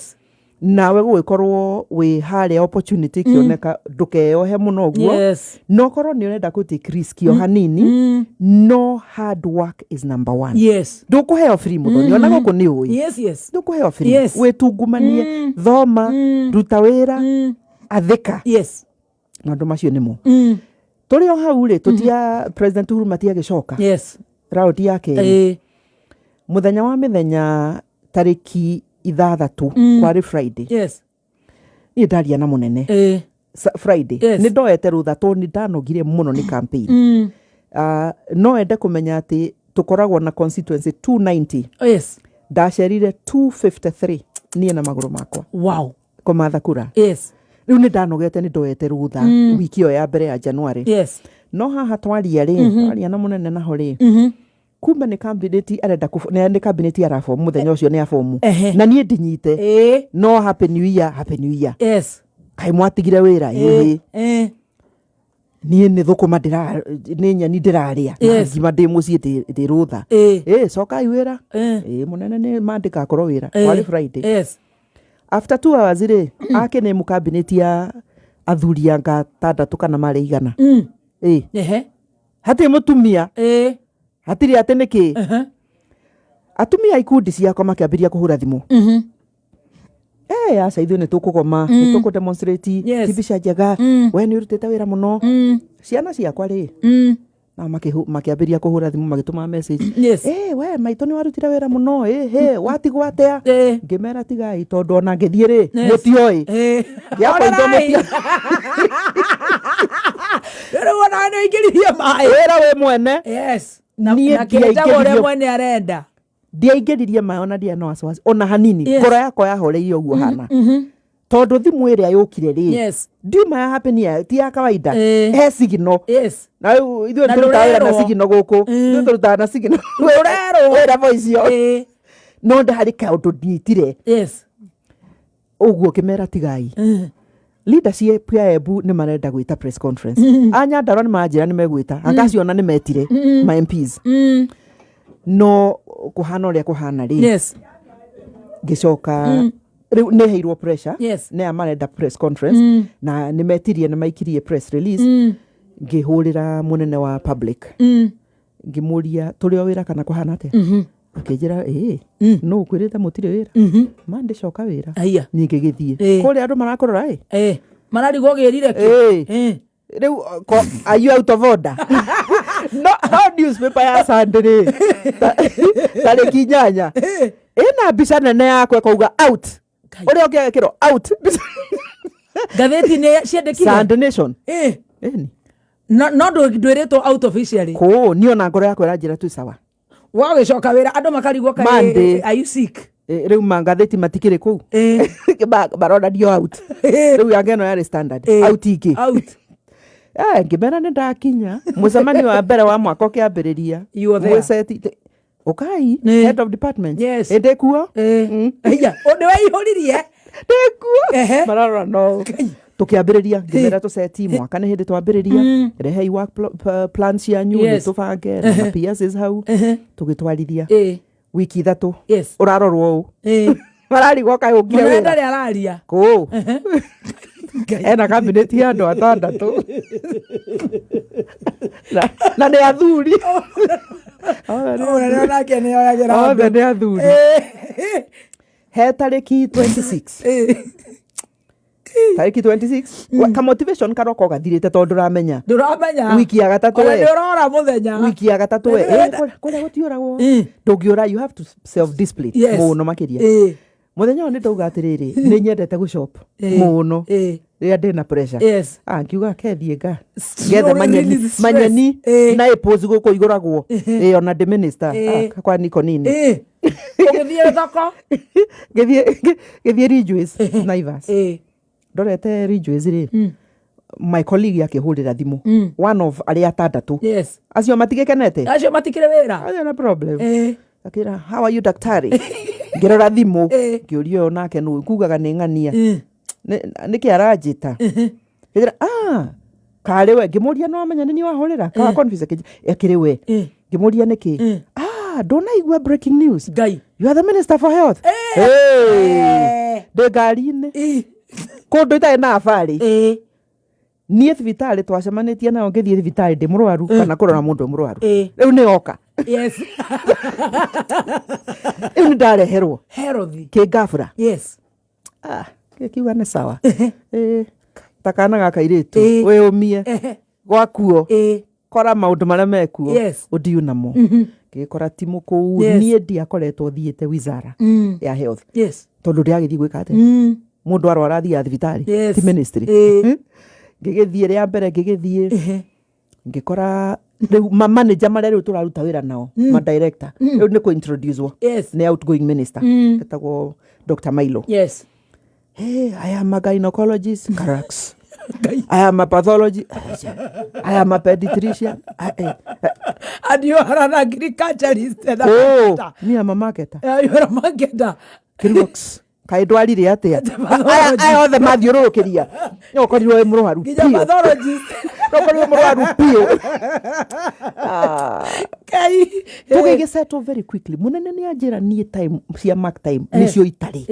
Nawe gũgĩkorwo wĩ harĩa opportunity ĩkĩoneka, ndũkeyohe mũno ũguo. No korwo nĩ ũrenda kũ take risk o hanini, no hard work is number one. Ndũkũheo free, mũthoni, ona gũkũ nĩ ũĩ. Ndũkũheo free. Wĩtungumanie, thoma, ruta wĩra, athĩka. Maũndũ macio nĩmo. Tũrĩ o hau rĩ, tũtia President Uhuru matiagĩcoka raundi ya kerĩ. Mũthenya wa mĩthenya tarĩki 6, kwarĩ Friday. Niĩ ndaria na mũnene Friday. Nĩ ndoete rũtha tondũ nĩ ndanogire mũno nĩ campaign. No ende kũmenya atĩ tũkoragwo na constituency 290. Ndacerire 253 niĩ na magũrũ makwa kũmatha kura. Rĩu nĩ ndanogete, nĩ ndoete rũtha wiki ĩyo ya mbere ya January. No haha twaria rĩ, twaria na mũnene naho rĩ, kumbe nĩ cabinet arenda nĩ cabinet arabomu mũthenya ũcio, nĩ abomu. Na niĩ ndinyite. No happy new year, happy new year. Kaĩ mwatigire wĩra? Ĩĩ. Niĩ nĩ thũkũma ndĩra, nĩ nyeni ndĩrarĩa na ngima ndĩ mũciĩ, ndĩ rũtha. Ĩ cokai wĩra. Ĩ mũnene nĩ mandĩka akorwo wĩra. Kwarĩ Friday. After 2 hours rĩ, ake nĩ mũkabineti ya athuri anga 6 kana marĩ 100. Ĩ hatirĩ mũtumia. Hatirĩ atĩ nĩkĩ. Atumia a ikundi ciakwa makĩambĩrĩria kũhũra thimũ. Eh, aca, ithuĩ nĩ tũkũgoma, nĩ tũkũ demonstrate. Ti mbica njega, we nĩ ũrutĩte wĩra mũno. Ciana ciakwa rĩ, nao makĩambĩrĩria kũhũra thimũ, magĩtũma message. "Eh, we maitũ, nĩ warutire wĩra mũno, ĩ he watigwo atĩa?" Ngĩmera tigai, tondũ ona ngĩthiĩ rĩ, mũtioĩ. Ngĩapointwo. Orerai. Mũtioĩ. Rĩu ona nĩ ũingĩririe maĩ. Wĩra wĩ mwene. Na Niĩ na kĩrĩtagwo ũrĩa ndiaingĩririo. mwene arenda. Ndiaingĩririe maĩ ona ndiarĩ na wasiwasi ona hanini. Ngoro yakwa yahoreirie ũguo hana, tondũ thimũ ĩrĩa yũkire rĩ, ndiuma ya happy ni ti ya kawaida. He signal. Na rĩu ithuĩ Na tũrutaga wĩra na ndũrerwo. signal gũkũ. Ithuĩ tũrutaga na signal. Ndũrerwo. Wĩra voice ĩyo. No ndaharĩ kaũndũ nyitire. Ũguo ngĩmera tigai. Leadership ya Embu nĩ marenda gwĩta press conference. A Nyandarua nĩ maranjĩra nĩ megwĩta, anga acio ona nĩ metire ma MPs. No kũhana ũrĩa kũhana rĩ, ngĩcoka rĩu nĩ heirwo pressure nĩ aya marenda press conference na nĩ metirie, nĩ maikirie press release. Ngĩhũrĩra mũnene wa public, ngĩmũria tũrĩ o wĩra kana kũhana atĩa. Akĩnjĩra ĩĩ, nũ ũkwĩrĩte mũtirĩ wĩra? Ma ndĩcoka wĩra. Aya. Niĩ ngĩgĩthiĩ kũrĩa andũ marakũrora ĩ. Mararigwo gĩrire kĩ? Ĩĩ. Rĩu are you out of order? No newspaper ya Sunday rĩ, tarĩki 8 ĩna mbica nene yakwa ĩkauga out. Ngai. Ũrĩa ũngĩ agekĩrwo out. Ngathĩti nĩ ciandĩkire. Sunday Nation. Ĩni. No ndwĩrĩtwo out officially. Kũũ niĩ ona ngoro yakwa ĩranjĩra tu sawa. Wagĩcoka wĩra andũ makarigwo kaĩ, Monday. are you sick? Rĩu mangathĩti matikĩrĩ kũu. Baronanio out. Rĩu yange ĩno yarĩ Standard. Out ingĩ. Out. Ngĩmera nĩ ndakinya mũcemanio wa mbere wa mwaka ũkĩambĩrĩria. You were there. Mwĩceti ũkai. Head of department. Ĩ, ndĩ kuo. Aya, nĩ weihũririe. Ndĩ kuo. Mararora no Ngai. Tũkĩambĩrĩria ngĩmera tũceti mwaka nĩ hĩndĩ twambĩrĩria, rehei work plan cianyu nĩ tũbange na ma PSs hau tũgĩtwarithia. Wiki 3 ũrarorwo ũũ, mararigwo kaĩ ũkire Mũnene wĩra. ndarĩ araria. Kũũ. Ngai. Ena kabineti ya andũ atandatũ na nĩ athuri. Mũnene onake nĩ oyagĩra Othe andũ. nĩ athuri. He tarĩki 26, tarĩki 26 ka motivation karoka gathirĩte tondũ ndũramenya. Ndũramenya. Wiki ya gatatũ Ona we. nĩ ũrora mũthenya. Wiki ya gatatũ we. Kũrĩa gũtiũragwo, ndũngĩũra, you have to self discipline mũno makĩria. Mũthenya ũyũ nĩ ndauga atĩrĩrĩ, nĩ nyendete gũshop mũno rĩrĩa ndĩna pressure. Ah, ngiuga kethiĩ nga Slowly ngethe manyeni. Release stress. Manyeni na apples gũkũ igũragwo. Ona ndĩ minister. Ah, kwa niko nini? Ũgĩthiĩ thoko. Ngĩthiĩ Ridgeways, Naivas. Ndorete Ridgeways rĩ, my colleague akĩhũrĩra thimũ, one of arĩa atandatũ acio matigĩkenete. Acio matikĩrĩ wĩra. Acio na problem. Akĩra, "How are you, daktari?" Ngĩrora thimũ, ngĩũria ũyũ nake nũ kugaga nĩ ng'ania. Nĩkĩ aranjĩta? Ngĩnjĩra, "Ah, karĩ we." Ngĩmũria, "No amenya nĩ niĩ wahũrĩra?" Ka confuse akĩrĩ we. Ngĩmũria nĩkĩ. "Ah, ndũnaigua breaking news?" Ngai. "You are the minister for health." Hey! Ndĩ ngari-inĩ kũndũ itarĩ na abarĩ. Niĩ thibitarĩ twacemanĩtie nayo, ngĩthiĩ thibitarĩ ndĩ mũrwaru kana kũrora mũndũ e mũrwaru. Rĩu nĩ oka. Rĩu nĩ ndareherwo Health. kĩngabura. Ah, gĩkiuga nĩ sawa. Ta kana ga kairĩtu wĩũmie gwakuo, kora maũndũ marĩa mekuo ũndiu namo ngĩgĩkora timu kũu. Niĩ ndiakoretwo thiĩte wizara ya health tondũ ndĩragĩthiĩ gwĩka atĩa? Mũndũ arwara athiaga thibitarĩ, ti ministry. Ngĩgĩthiĩ rĩa mbere, ngĩgĩthiĩ ngĩkora rĩu ma manager marĩa rĩu tũraruta wĩra nao, ma director, rĩu nĩ kũ-introduce nĩ outgoing minister etagwo Dr. Milo. "Hey, I am a gynecologist." Carax. Ngai. "I am a pathologist." "I am a pediatrician." And you are an agriculturalist and a Oh, marketer. me am a marketer. You are a marketer. Kiruox. Kaĩ ndwarire atĩa? Pathologist. Aya othe mathiũrũrũkĩria no ũkorirwo wĩ mũrwaru Nginya biũ. pathologist. No ũkorirwo mũrwaru biũ. Ah. Ngai. Tũgĩgĩ settle very quickly. Mũnene nĩ anjĩra niĩ time cia mark time nĩcio itarĩ.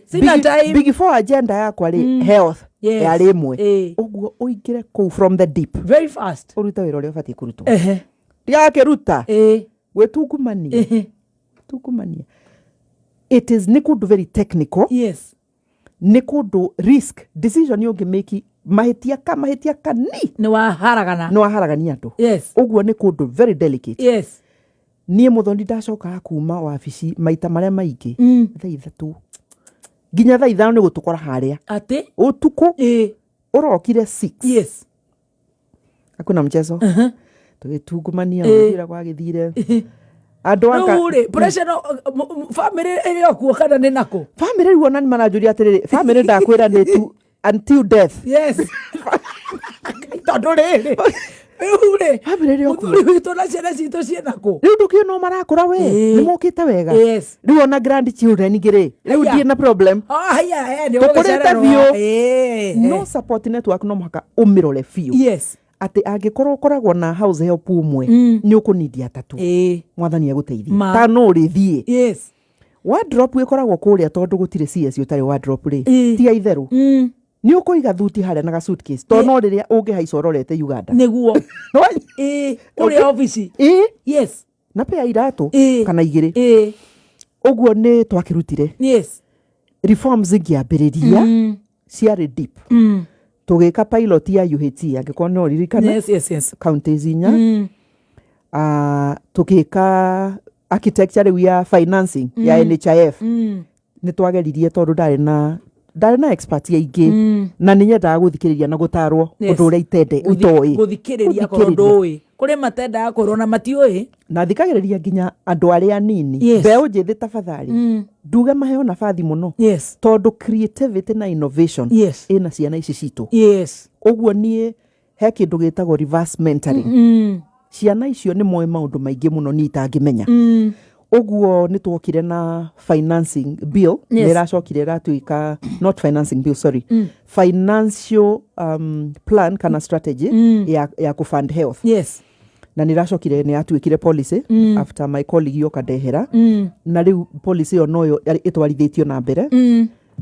Sina time. Big four agenda yakwa rĩ, health yarĩ ĩmwe. Ũguo ũingĩre kũu from the deep. Very fast. Ũrute wĩra ũrĩa ũbatiĩ kũrutwo. Ndigakĩruta gwĩtungumania tungumania. It is nĩ kũndũ very technical. Nĩ kũndũ risk decision ũngĩmĩki mahĩtia ka mahĩtia kani Nĩ waharagana. nĩ waharagania andũ. Ũguo nĩ kũndũ very delicate. Niĩ mũthoni ndacokaga kuma wabici maita marĩa maingĩ thaa 3 nginya thaa 5 nĩ gũtũkora harĩa. Atĩ? Ũtukũ. Ũrokire 6. Hakuna mchezo. Tũgĩtungumania gũthira gwagĩthire andũ aka. Rĩu rĩ, pressure no family ĩrĩ o kuo kana nĩ nakũ? Family rĩu ona nĩ maranjũria atĩrĩrĩ, family ndakwĩra nĩ tu until death. Yes. Tondũ rĩrĩ. Rĩu rĩ, Family ĩrĩ o kuo. mũthuri witũ na ciana citũ ciĩna kũ? Rĩu ndũkĩũĩ no marakũra we. Ĩĩ. Nĩ mokĩte wega. Rĩu ona grandchildren ngĩ-rĩ, rĩu Haiya. ndirĩ na problem. Ah, haiya, eh, nĩ Tũkũrĩte ũgũgĩcererwo. biũ. Ĩĩ, No support network no mũhaka ũmĩrore biũ. Atĩ angĩkorwo ũkoragwo na house help ũmwe, nĩ ũkũnindi atatũ. Mwathani agũteithie. Ta no ũrĩthiĩ. Wardrobe ĩkoragwo kũrĩa tondũ gũtirĩ CS ũtarĩ wardrobe rĩ. Ti ya itherũ. Nĩ ũkũiga thuti harĩa na ga suitcase tondũ no rĩrĩa ũngĩhaica ũrorete Uganda. Nĩguo. Ĩĩ, kũrĩa obici. Ĩĩ. Na pea iratũ kana igĩrĩ. Ũguo nĩ twakĩrutire. Reforms ingĩambĩrĩria ciarĩ deep. Tũgĩka pilot ya UHC, angĩkorwo no ũririkane. Yes. Counties inya. Tũgĩka architecture rĩu ya financing ya NHIF. Nĩ twageririe tondũ ndarĩ na expert aingĩ na nĩ nyendaga gũthikĩrĩria na gũtarwo ũndũ ũrĩa itende itoĩ. Gũthikĩrĩria korwo Gũthikĩrĩria. ndũĩ. Kũrĩ matendaga kwĩrwo na matiũĩ. Na thikagĩrĩria nginya andũ arĩa anini, mbeũ njĩthĩ, tafadhali, nduge maheo nabathi mũno tondũ creativity na innovation ĩna ciana ici citũ. Ũguo niĩ he kĩndũ gĩtagwo reverse mentoring. Ciana icio nĩ moĩ maũndũ maingĩ mũno niĩ itangĩmenya. Ũguo nĩ twokire na financing bill. Nĩ ĩracokire ĩratuĩka not financing bill, sorry, financial plan kana strategy ya kũfund health. Na nĩ ĩracokire nĩ yatuĩkire policy after my colleague yoka ndehera. Na rĩu policy ĩyo noyo ĩtwarithĩtio na mbere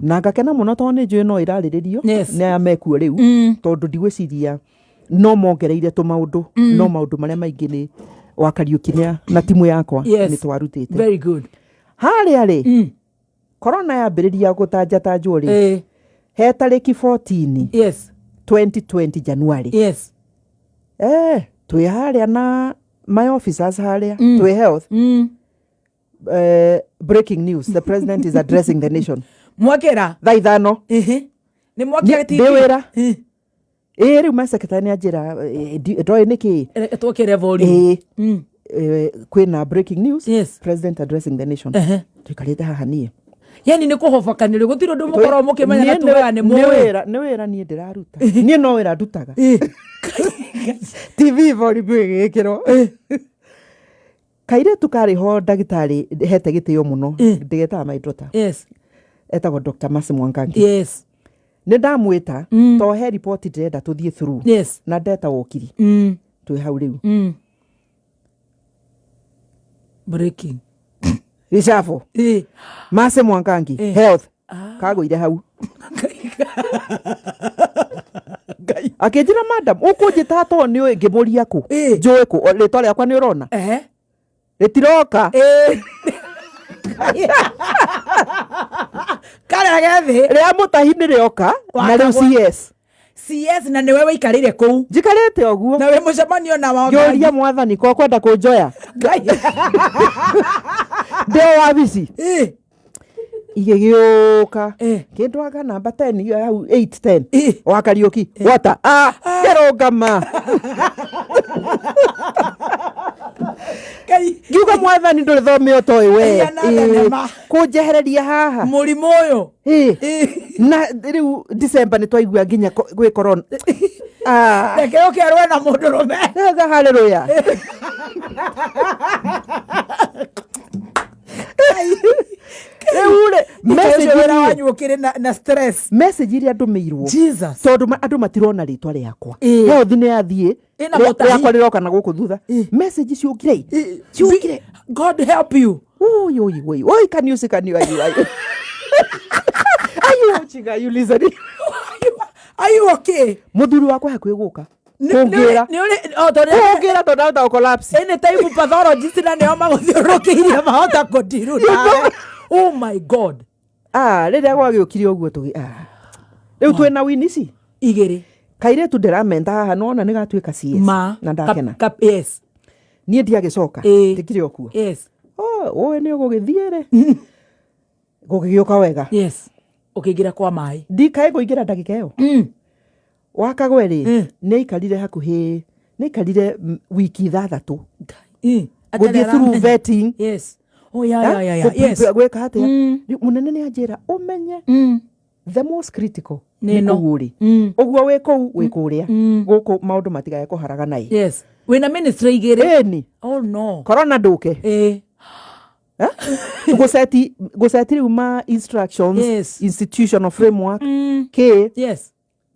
na ngakena mũno tondũ nĩ njũĩ no ĩrarĩrĩrio nĩ aya mekuo rĩu, tondũ ndigwĩciria no mongereire tũmaũndũ, no maũndũ marĩa maingĩ nĩ wa Kariũki na timu yakwa nĩ twarutĩte. Very good. Harĩa rĩ corona yambĩrĩria gũtanjatanjwo rĩ, he tarĩki 14 2020 January, twĩ harĩa na my officers harĩa twĩ health, breaking news, the president is addressing the nation. Mwakĩra. Thaa 5. Ĩhĩ. Nĩ mwakĩra TV? Ndĩ wĩra. Ĩĩ, rĩu my secretary nĩ anjĩra, ndoĩ nĩkĩ. Twokĩre volume. Ĩĩ. Kwĩna breaking news, president addressing the nation. Tũikarĩte haha niĩ. Yani nĩ kũhobokanĩrio, gũtirĩ ũndũ mũkorwo mũkĩmenya na Niĩ tugaga nĩ nĩ mũĩ. wĩra niĩ ndĩraruta, niĩ no wĩra ndutaga. TV volume ĩgĩkĩrwo, kairĩtu karĩ ho, ndagĩtarĩ hete gĩtĩo mũno, ndĩgetaga my daughter, etagwo Dr. Mercy Mwangangi. Nĩ ndamwĩta to he report ndĩrenda tũthiĩ through. Na ndeta wokiri twĩ hau rĩu. Breaking. Gĩcabũ. Mercy Mwangangi, health, kagũire hau. Ngai. Akĩnjĩra, "Madam, ũkũnjĩta to nĩ ũĩ?" Ngĩmũria, "Kũ njũĩ kũ? O, rĩtwa rĩakwa nĩ ũrona rĩtiroka." Karĩa gethĩ. Rĩa mũtahi nĩ rĩoka na rĩu CS. CS, na nĩwe wĩikarĩire kũu. Njikarĩte ũguo. Na wĩ mũcemanio na wa Ngĩũria mwathani ko kwenda kũnjoya Ngai. ndĩ wabici. Igĩgĩũka kĩndũ anga namba 10 hau, 8 10. Wa Kariũki wata, ah, kĩrũngama. Ngai. Ngiuga, "Mwathani, ndũrĩ thome ũtoĩ we." Ĩya na thenema. Kũnjehereria haha. Mũrimũ ũyũ. Na rĩu December nĩ twaigua nginya gwĩ corona. Ah, Reke ũke arũe na mũndũrũme. Ega haleluya. Rĩu rĩ, message wĩra wanyu ũkĩrĩ na stress. Message iria ndũmĩirwo, Jesus. tondũ andũ matirona rĩtwa rĩakwa. Health nĩ yathiĩ. Ĩna mũtahi. Rĩakwa rĩroka na gũkũ thutha. Message ciũkire, ciũkire. God help you. Oi, oi, oi, oi, can you see, can you, are you watching, are you listening? Are you okay? Mũthuri wakwa hakuhĩ gũka kũngĩra. Nĩ ũrĩ o tondũ Kũngĩra tondũ ndahota gũ-collapse. Anytime pathologist na nĩo magũthiũrũrũkĩirie mahota kũndiru nawe. Oh my God. Ah, rĩrĩa gwagĩũkire ũguo tũgĩ, ah, rĩu twĩna win ici Igĩrĩ. Kairĩtu ndĩramenta haha nona nĩ gatuĩka CS. Ma. Na ndakena. Niĩ ndiagĩcoka. Ndĩkire o kuo. Oh, ũĩ nĩ ũgũgĩthiĩ rĩ, gũgĩgĩũka wega. Yes, ũkĩingĩra kwa maĩ. Ndikaĩ kũingĩra ndagĩka ĩyo. Wakagwe rĩ, nĩ aikarire hakuhĩ, nĩ aikarire wiki 6 gũthiĩ through vetting. Yes, oh, yeah. Gwĩka atĩa. Rĩu mũnene nĩ anjĩra ũmenye The most critical Nĩ ĩno. kũu ũrĩ. Ũguo wĩ kũu, wĩ kũrĩa gũkũ, maũndũ matigae kũharagana ĩ. Yes, wĩna ministry igĩrĩ. Ĩni. Oh no. Corona ndũke. Gũceti gũceti rĩu ma instructions, institutional framework kĩ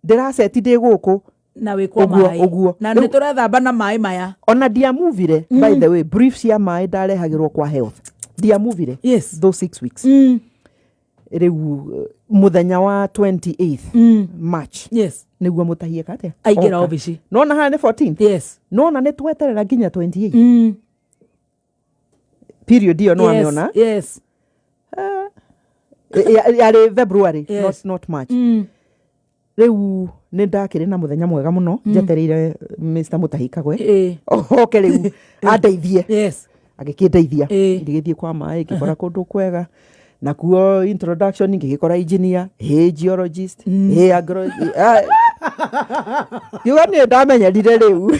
ndĩraceti ndĩ gũkũ. Na wĩ kwa Ũguo, maĩ. Ũguo. Na Rĩu- nĩ tũrethamba na maĩ maya. Ona ndiamuvire, by the way. Brief cia maĩ ndarehagĩrwo kwa health, ndiamuvire those 6 weeks. Rĩu mũthenya wa 28th March nĩguo mũtahiĩka atĩa. Aingĩra Oka. obici. Nona haha nĩ 14th. Nona nĩ tweterera nginya 28 period ĩyo nĩ wamĩona. Yarĩ February, not March. Rĩu nĩ ndakĩrĩ na mũthenya mwega mũno njetereire Mr Mutahi Kagwe oke rĩu andeithie. Agĩkĩndeithia. Ngĩgĩthiĩ kwa maĩ, ngĩkora kũndũ kwega, nakuo introduction ngĩgĩkora engineer, hĩ geologist, hĩ agro. Ah, ngiuga nĩ ndamenyerire rĩu.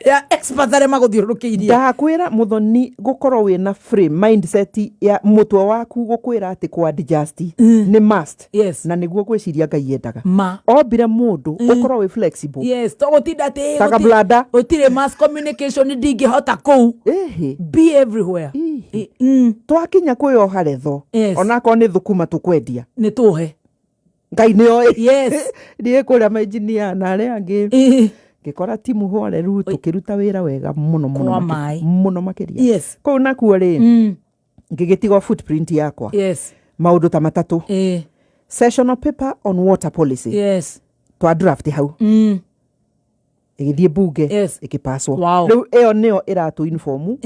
Ya expert arĩa magũthiũrũrũkĩirie. Ndakwĩra mũthoni, gũkorwo wĩna frame mindset ya mũtwe waku gũkwĩra atĩ kwa adjust nĩ must. Na nĩguo gwĩciria Ngai endaga Ma. ombire mũndũ ũkorwo wĩ flexible. Yes, to gũtinda atĩ Ta kablada. Gũtirĩ mass communication ndingĩhota kũu. Ĩhĩ. Be everywhere. Ĩhĩ. Twakinya kwĩyoha retho, onakorwo nĩ thũkũma tũkwendia, Nĩ tũhe. Ngai nĩ oĩ. Niĩ kũrĩa mainjinia na arĩa angĩ, ngĩkora timu horeru, tũkĩruta wĩra wega mũno mũno. Kwa maĩ. Mũno makĩria. Kũu nakuo rĩ, ngĩgĩtigwo footprint yakwa, maũndũ ta matatũ. Sessional paper on water policy, twa draft hau, ĩgĩthiĩ bunge, ĩkĩpaswo. Rĩu ĩyo nĩyo ĩratũ inform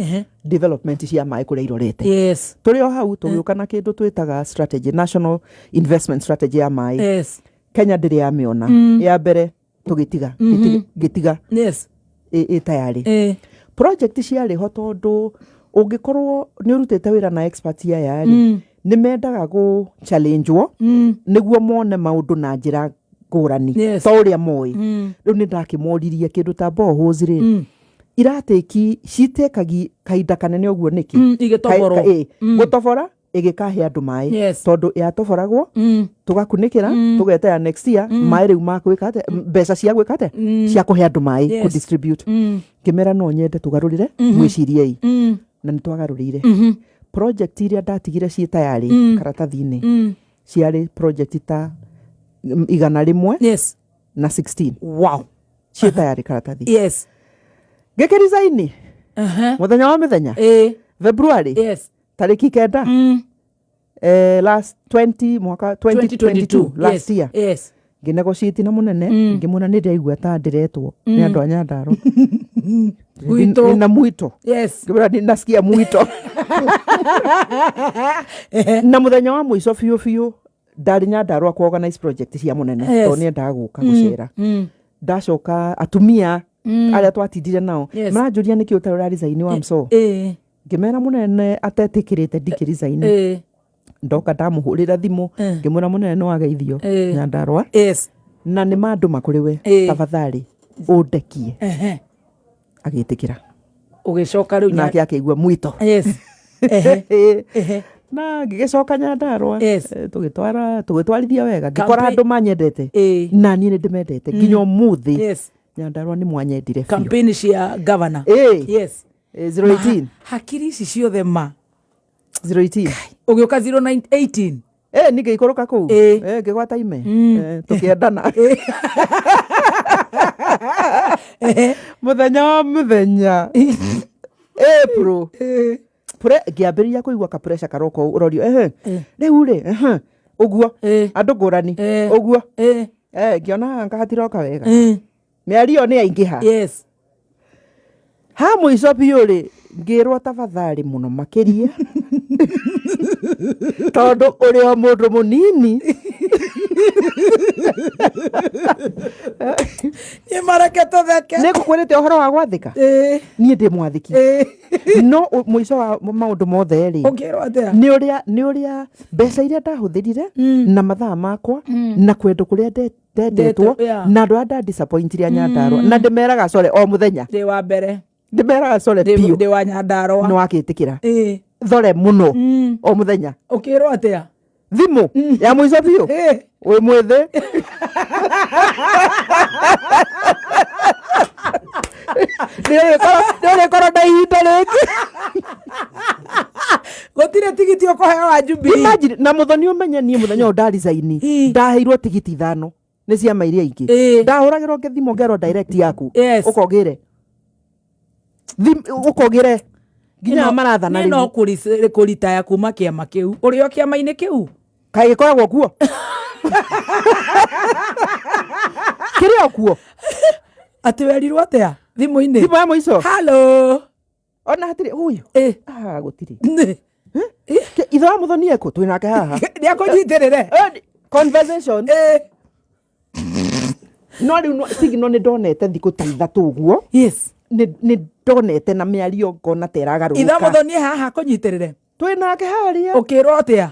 development cia maĩ kũrĩa irorete. Tũrĩ o hau tũgĩũka na kĩndũ twĩtaga strategy, national investment strategy ya maĩ. Kenya ndĩrĩ yamĩona ya mbere, tũgĩtiga ngĩtiga ĩ tayarĩ. Project ciarĩ ho, tondũ ũngĩkorwo nĩ ũrutĩte wĩra na expert aya rĩ, nĩ mendaga gũ challengewo nĩguo mone maũndũ na njĩra ngũrani to ũrĩa moĩ. Rĩu nĩ ndakĩmoririe kĩndũ ta boreholes rĩ, iratĩki citĩkagi kahinda kanene ũguo nĩkĩ? Igĩtoborwo. Gũtobora ĩgĩkahe andũ maĩ, tondũ yatoboragwo, tũgakunĩkĩra, tũgetera next year maĩ rĩu makwĩka atĩa, mbeca cia gwĩka atĩa, cia kũhe andũ maĩ, kũ-distribute. Ngĩmera no nyende tũgarũrĩre mwĩciriei, na nĩ twagarũrĩire. Project iria ndatigire ciĩ tayarĩ karatathi-inĩ ciarĩ project ta 100 na 16 ciĩ tayarĩ karatathi. Ngĩkĩricaini mũthenya wa mĩthenya, February tarĩki 9, last 20 mwaka 2022, last year. Ngĩnegotiate na mũnene, ngĩmwĩra nĩ ndĩraigua ta ndĩretwo nĩ andũ a Nyandarua. Mwito. Nina mwito. Ngĩmwĩra nasikia mwito. Na mũthenya wa mũico biũ biũ ndarĩ Nyandarua ku organize project cia mũnene, tondũ nĩendaga gũka gũcera. Ndacoka, atumia arĩa twatindire nao maranjũria nĩkĩ ũtarĩ ũra resign wa mso. Ngĩmera mũnene atetĩkĩrĩte ndikĩ resign. Ndoka ndamũhũrĩra thimũ, ngĩmwĩra mũnene nĩ wageithio Nyandarua na nĩ mandũma kũrĩ we, tafadhali ũndekie. Agĩtĩkĩra. Ũgĩcoka rĩu Nake akĩigua mwito. Ehe. Ehe. Na ngĩgĩcoka Nyandarua. Tũgĩtwara, tũgĩtwarithia wega, ngĩkora andũ manyendete na niĩ nĩ ndĩmendete nginya ũmũthĩ. Nyandarua nĩ mwanyendire biũ. Campaign cia governor. 018. Hakiri ici ciothe ma. 018. Ũgĩũka 0918. Ni ngĩikũrũka kũu. Ngĩgwata ime. Tũkĩendana mũthenya wa mũthenya April. Ngĩambĩrĩria kũigua ka pressure karoka ũũ, ũrorio ehe, rĩu rĩ, ehe, ũguo andũ ngũrani ũguo. Ngĩona haha hatiroka wega, mĩario nĩ yaingĩha. Ha mũico biũ rĩ, ngĩrwo tafadhali mũno makĩria, tondũ ũrĩ o mũndũ mũnini. Nĩ mareke tũtheke. Nĩ ngũkwĩrĩte ũhoro wa gwathĩka. Niĩ ndĩ mwathĩki, no mũico wa maũndũ mothe rĩ, Ũkĩrwo atĩa? Nĩ ũrĩa mbeca iria ndahũthĩrire na mathaa makwa na kwendo kũrĩa ndendetwo na andũ arĩa ndadisappointire a Nyandarua, na ndĩmeraga core o mũthenya. Ndĩ wa mbere. Ndĩmeraga core biũ. Ndĩ wa Nyandarua. Nĩ wakĩtĩkĩra, thore mũno o mũthenya. Ũkĩrwo atĩa? Thimũ ya mũico biũ. Wĩ mwĩthĩ. Nĩũrĩkorwo na ihinda rĩngĩ. Gũtirĩ tigiti ũkũheo wa Jubilee. Imagine, na Muthoni, ũmenye niĩ mũthenya ũyũ ndaricaini, ndaheirwo tigiti ithano nĩ ciama iria ingĩ. Ndahũragĩrwo ngĩthimwo ngerwo direct yaku. Ũkogĩre. Ũkogĩre nginya marathana. Niĩ no rĩu. Kũritaya kuma kĩama kĩu, ũrĩ o kĩama-inĩ kĩu. Kaĩ gĩkoragwo kuo? Kĩrĩ o kuo. Atĩ werirwo atĩa thimũ-inĩ? Thimũ ya mũico. Halo. Ona hatirĩ ũyũ. Ah, gũtirĩ. Ithe wa Muthoni ekũ twĩ nake haha. Nĩ akũnyitĩrĩre. Conversation. No rĩu signal nĩ ndonete thikũ ta 3 ũguo. Nĩ ndonete na mĩario ngona ta Ithe ĩragarũrũka. Muthoni haha akũnyitĩrĩre. Twĩ nake harĩa. Ũkĩrwo atĩa?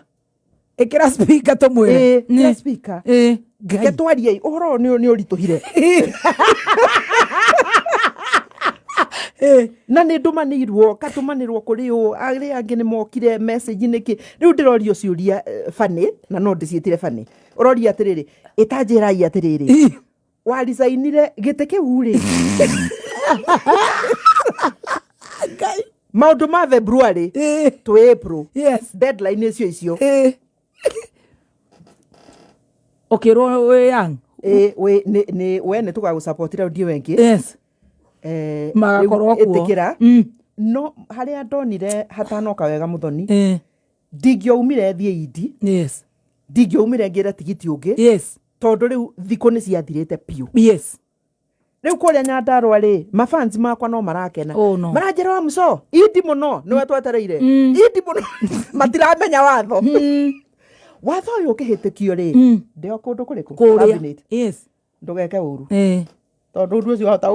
Ĩkĩra speaker tũmwĩre. Ĩkĩra speaker. Ngai. Ke twariei ũhoro ũyũ nĩ ũritũhire. Na nĩ ndũmanĩirwo, ngatũmanĩrwo kũrĩ ũ, arĩa angĩ nĩ mokire message nĩkĩ. Rĩu ndĩrorio ciũria funny na no ndĩciĩtire funny. Ũroria atĩrĩrĩ, ĩtanjĩrai atĩrĩrĩ, waricainire gĩtĩ kĩu rĩ? Ngai. Maũndũ ma February twĩ April. Deadline icio icio. Ũkĩrwo wĩ young. Wĩ nĩ we nĩ tũgagũsupport rĩu ndiĩ wengĩ. Magakorwo Rĩu kuo. ĩtĩkĩra. No harĩa ndonire hatanoka wega, Muthoni, ndingĩaumire thiĩ indi. Ndingĩaumire ngĩre tigiti ũngĩ. Tondũ rĩu thikũ nĩ ciathirĩte biũ. Rĩu kũrĩa Nyandarũa rĩ, mafans makwa no marakena. Oh, no. Maranjĩra wa mũco indi mũno nĩwe twetereire indi mũno. Matiramenya watho. Watho ũyũ ũkĩhĩtũkio rĩ, ndĩ o kũndũ kũrĩkũ? Kũrĩa. Cabinet. Ndũgeke ũru. Tondũ ũndũ ũcio wahota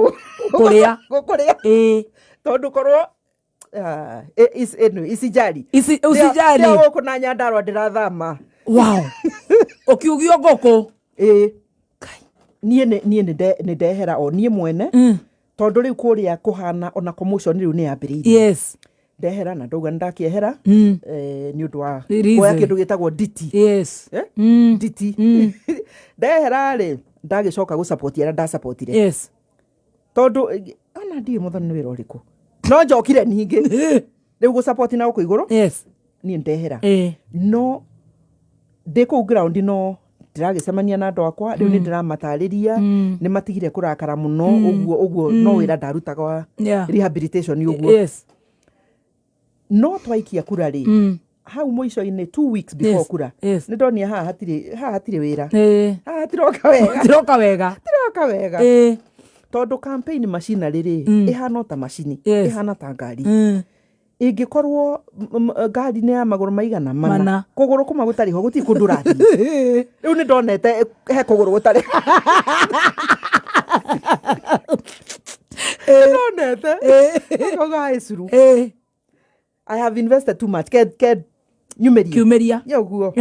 Kũrĩa. gũkũrĩa. Tondũ korwo anyway, isijali. Usijali. Ndĩ o gũkũ na Nyandarũa ndĩrathama. Wow. Ũkiugio ngũkũ. Ĩĩ, niĩ nĩ ndehera o niĩ mwene, tondũ rĩu kũrĩa kũhana ona commotion rĩu nĩ yambĩrĩirie. Ndehera na ndauga nĩ ndakĩehera nĩ ũndũ wa Reason. kuoya kĩndũ gĩtagwo nditi. Eh? Nditi ndehera rĩ, ndagĩcoka gũsupport arĩa ndasupportire. Tondũ ona ndiũĩ Mũthoni nĩ wĩra ũrĩkũ, no njokire ningĩ rĩu gũsupport na gũkũ igũrũ. Niĩ ndehera. No ndĩ kũu ground no ndĩragĩcemania na andũ akwa rĩu, nĩ ndĩramatarĩria, nĩ matigire kũrakara mũno ũguo ũguo, no wĩra ndarutaga wa rehabilitation ũguo. No twaikia kura rĩ, hau mũico-inĩ, 2 weeks before kura, nĩ ndonire haha hatirĩ, haha hatirĩ wĩra. Haha hatiroka wega. Tiroka wega. Hatiroka wega. Tondũ campaign machinery rĩ, ĩhana o ta macini. Ĩhana ta ngari. Ĩngĩkorwo ngari nĩ ya magũrũ maigana mana, Mana. Kũgũrũ kũmwe gũtarĩ ho, gũtirĩ kũndũ ũrathiĩ. Rĩu nĩ ndonete he kũgũrũ gũtarĩ, nĩ ndonete ngauga ĩcuru. I have invested too much, ke nyumĩrie. Kiumĩria. Ya ũguo.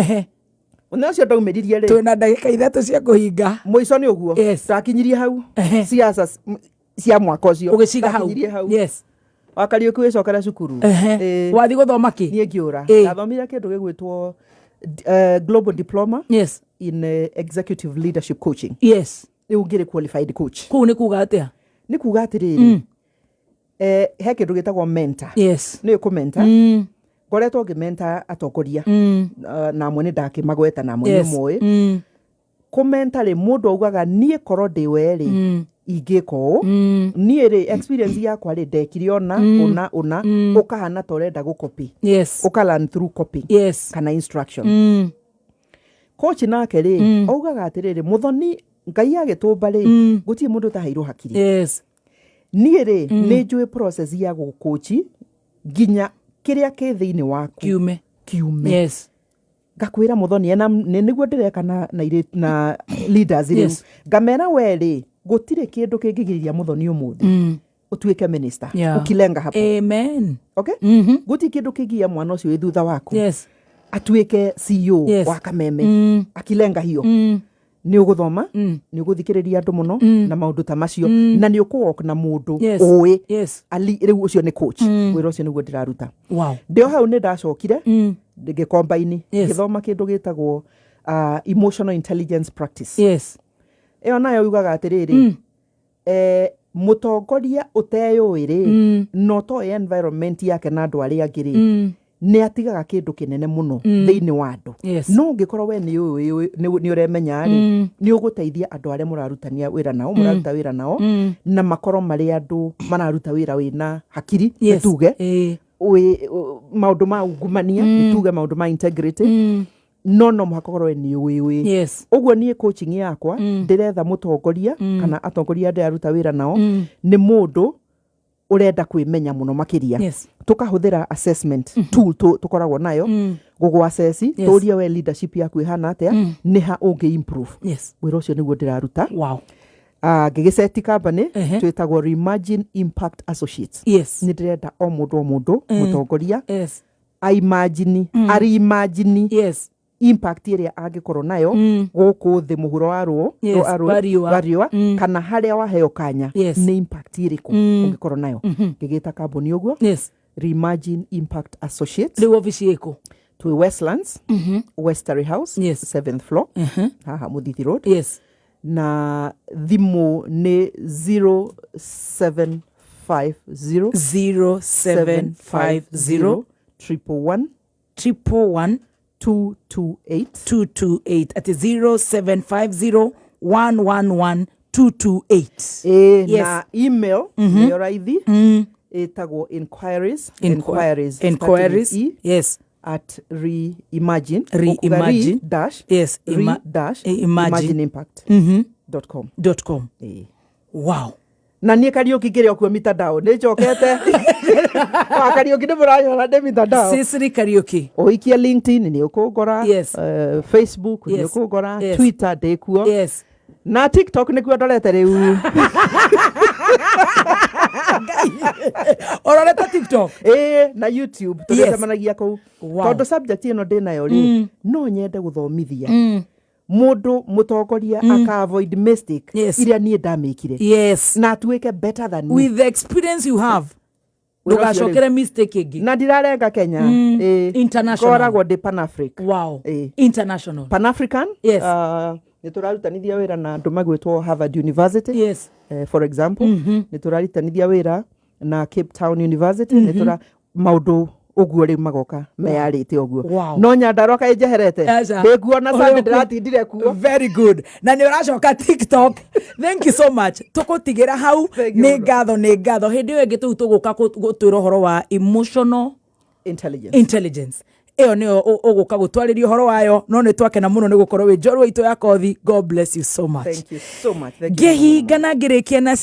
Mũthenya ũcio ndaumĩririe rĩ, Twĩna ndagĩka 3 cia kũhinga. Mũico nĩ ũguo. Ndakinyirie hau. Siasa cia mwaka ũcio Ũgĩciga hau. ndakinyirie hau. Wa Kariũki wĩcokere cukuru. Wathiĩ gũthoma kĩ? Niĩ ngĩũra. Ndathomire kĩndũ gĩgwĩtwo global diploma in executive leadership coaching. Rĩu ngĩrĩ qualified coach. Kũu nĩ kuga atĩa? Nĩ kuga atĩrĩrĩ, he kĩndũ gĩtagwo mentor. Nĩ kũmentor. Ngoretwo ngĩmentor atongoria. Na amwe nĩ ndakĩmagweta na amwe nĩ moĩ. Kũmentor rĩ, mũndũ augaga niĩ korwo ndĩ we rĩ, ingĩka ũũ. Niĩ rĩ, experience yakwa rĩ, ndekire ũna ũna ũna. Ũkahana ta ũrenda gũcopy. Ũka learn through copy kana instruction. Coach nake rĩ, augaga atĩrĩrĩ, Mũthoni, Ngai agĩtũmba rĩ, gũtirĩ mũndũ ũtaheirwo hakiri. Niĩ rĩ, nĩ njũĩ process ya gũkũchi nginya kĩrĩa kĩ thĩinĩ waku Kiume. Kiume. Ngakwĩra Mũthoni, ena nĩ nĩguo ndĩreka na leaders rĩu. Ngamera we rĩ, gũtirĩ kĩndũ kĩngĩgiriria Mũthoni ũmũthĩ ũtuĩke minister. Ukilenga hapo. Amen. Okay, gũtirĩ kĩndũ kĩngiya mwana ũcio wĩ thutha waku atuĩke CEO wa Kameme. Akilenga hiyo. Nĩ ũgũthoma, nĩ ũgũthikĩrĩria andũ mũno na maũndũ ta macio, na nĩ ũkũwalk na mũndũ ũĩ. Ali rĩu ũcio nĩ coach. Wĩra ũcio nĩguo ndĩraruta. Ndĩ o hau nĩ ndacokire ngĩkombaini, ngĩthoma kĩndũ gĩtagwo emotional intelligence practice. Ĩyo nayo yugaga atĩrĩrĩ, mũtongoria ũteyũĩ rĩ, na ũtoĩ environment yake na andũ arĩa angĩ rĩ, nĩ atigaga kĩndũ kĩnene mũno thĩinĩ wa andũ. No ũngĩkorwo we nĩ ũĩ, nĩ ũremenya rĩ, nĩ ũgũteithia andũ arĩa mũrarutania wĩra nao, mũraruta wĩra nao, na makorwo marĩ andũ mararuta wĩra wĩna hakiri, nĩ tuge maũndũ ma ungumania, nĩ tuge maũndũ ma integrity, no mũhaka ũkorwo we nĩ ũĩ. Ũguo niĩ coaching yakwa ndĩretha mũtongoria kana atongoria ndĩraruta wĩra nao nĩ mũndũ ũrenda kwĩmenya mũno makĩria. Tũkahũthĩra assessment tool tũkoragwo nayo gũgũ assess, tũrie we leadership yaku ĩhana atĩa, nĩ ha ũngĩ improve. Wĩra ũcio nĩguo ndĩraruta. Ngĩgĩceti company twĩtagwo Reimagine Impact Associates. Nĩ ndĩrenda o mũndũ, o mũndũ mũtongoria aimagine, areimagine impact ĩrĩa angĩkorwo nayo gũkũ thĩ mũhuro wa rũũ wa wa riũa. Wa riũa, kana harĩa waheo kanya, nĩ impact ĩrĩkũ ũngĩkorwo nayo. Ngĩgĩta kambuni ũguo, Reimagine Impact Associates. Rĩu obici ĩkũ? Twĩ Westlands, Westerly House, seventh floor, haha Mũthithi Road. Na thimũ nĩ 0750 0750 111 111 228. 228, ati 0750 111 228. Ĩ, na email nĩyo raithi, ĩtagwo inquiries, inquiries, inquiries starting with E, at reimagine, Reimagine. re dash, re dash imagine. imagine impact dot com. Dot com. Ĩ. Wow. Na niĩ Kariũki ngĩrĩ o kuo mitandao, nĩ njokete wa Kariũki, nĩ mũranyona ndĩ mitandao. Cicely Kariuki. Ũikie LinkedIn nĩ ũkũngora, Facebook nĩ ũkũngora, Twitter ndĩ kuo, na TikTok nĩkuo ndorete rĩu. Ũrorete TikTok? Ĩĩ, na YouTube tũgĩcemanagia kũu. Tondũ subject ĩno ndĩ nayo rĩ, no nyende gũthomithia mũndũ mũtongoria aka avoid mistake iria niĩ ndamĩkire, na atuĩke better than me. With the experience you have, Wĩra ũcio rĩu. ndũgacokere mistake ĩngĩ. Na ndirarenga Kenya. Ĩĩ. International. Ngoragwo ndĩ Panafric. Ĩĩ. International. Pan-African. Nĩ tũrarutanithia wĩra na andũ magwĩtwo Harvard University, for example, nĩ tũrarutanithia wĩra na Cape Town University, nĩ tũra maũndũ ũguo rĩu magoka meyarĩte ũguo. No Nyandarua kaĩ njeherete? Aca. Ndĩkuo na Sunday Ũrĩ kuo. ndĩratindire kuo. Very good. Na nĩ ũracoka TikTok. Thank you so much. Tũkũtigĩra hau. Thank you Nĩ mũno. ngatho, nĩ ngatho. Hĩndĩ ĩyo ĩngĩ tũu tũgũka gũtwĩra ũhoro wa emotional intelligence. Intelligence ĩyo nĩyo ũgũka gũtwarĩria ũhoro wayo, no nĩ twakena mũno nĩ gũkorwo wĩ njorua itũ ya kothi. God bless you so much. Thank you so much. Thank you. Ngĩhinga na ngĩrĩkia na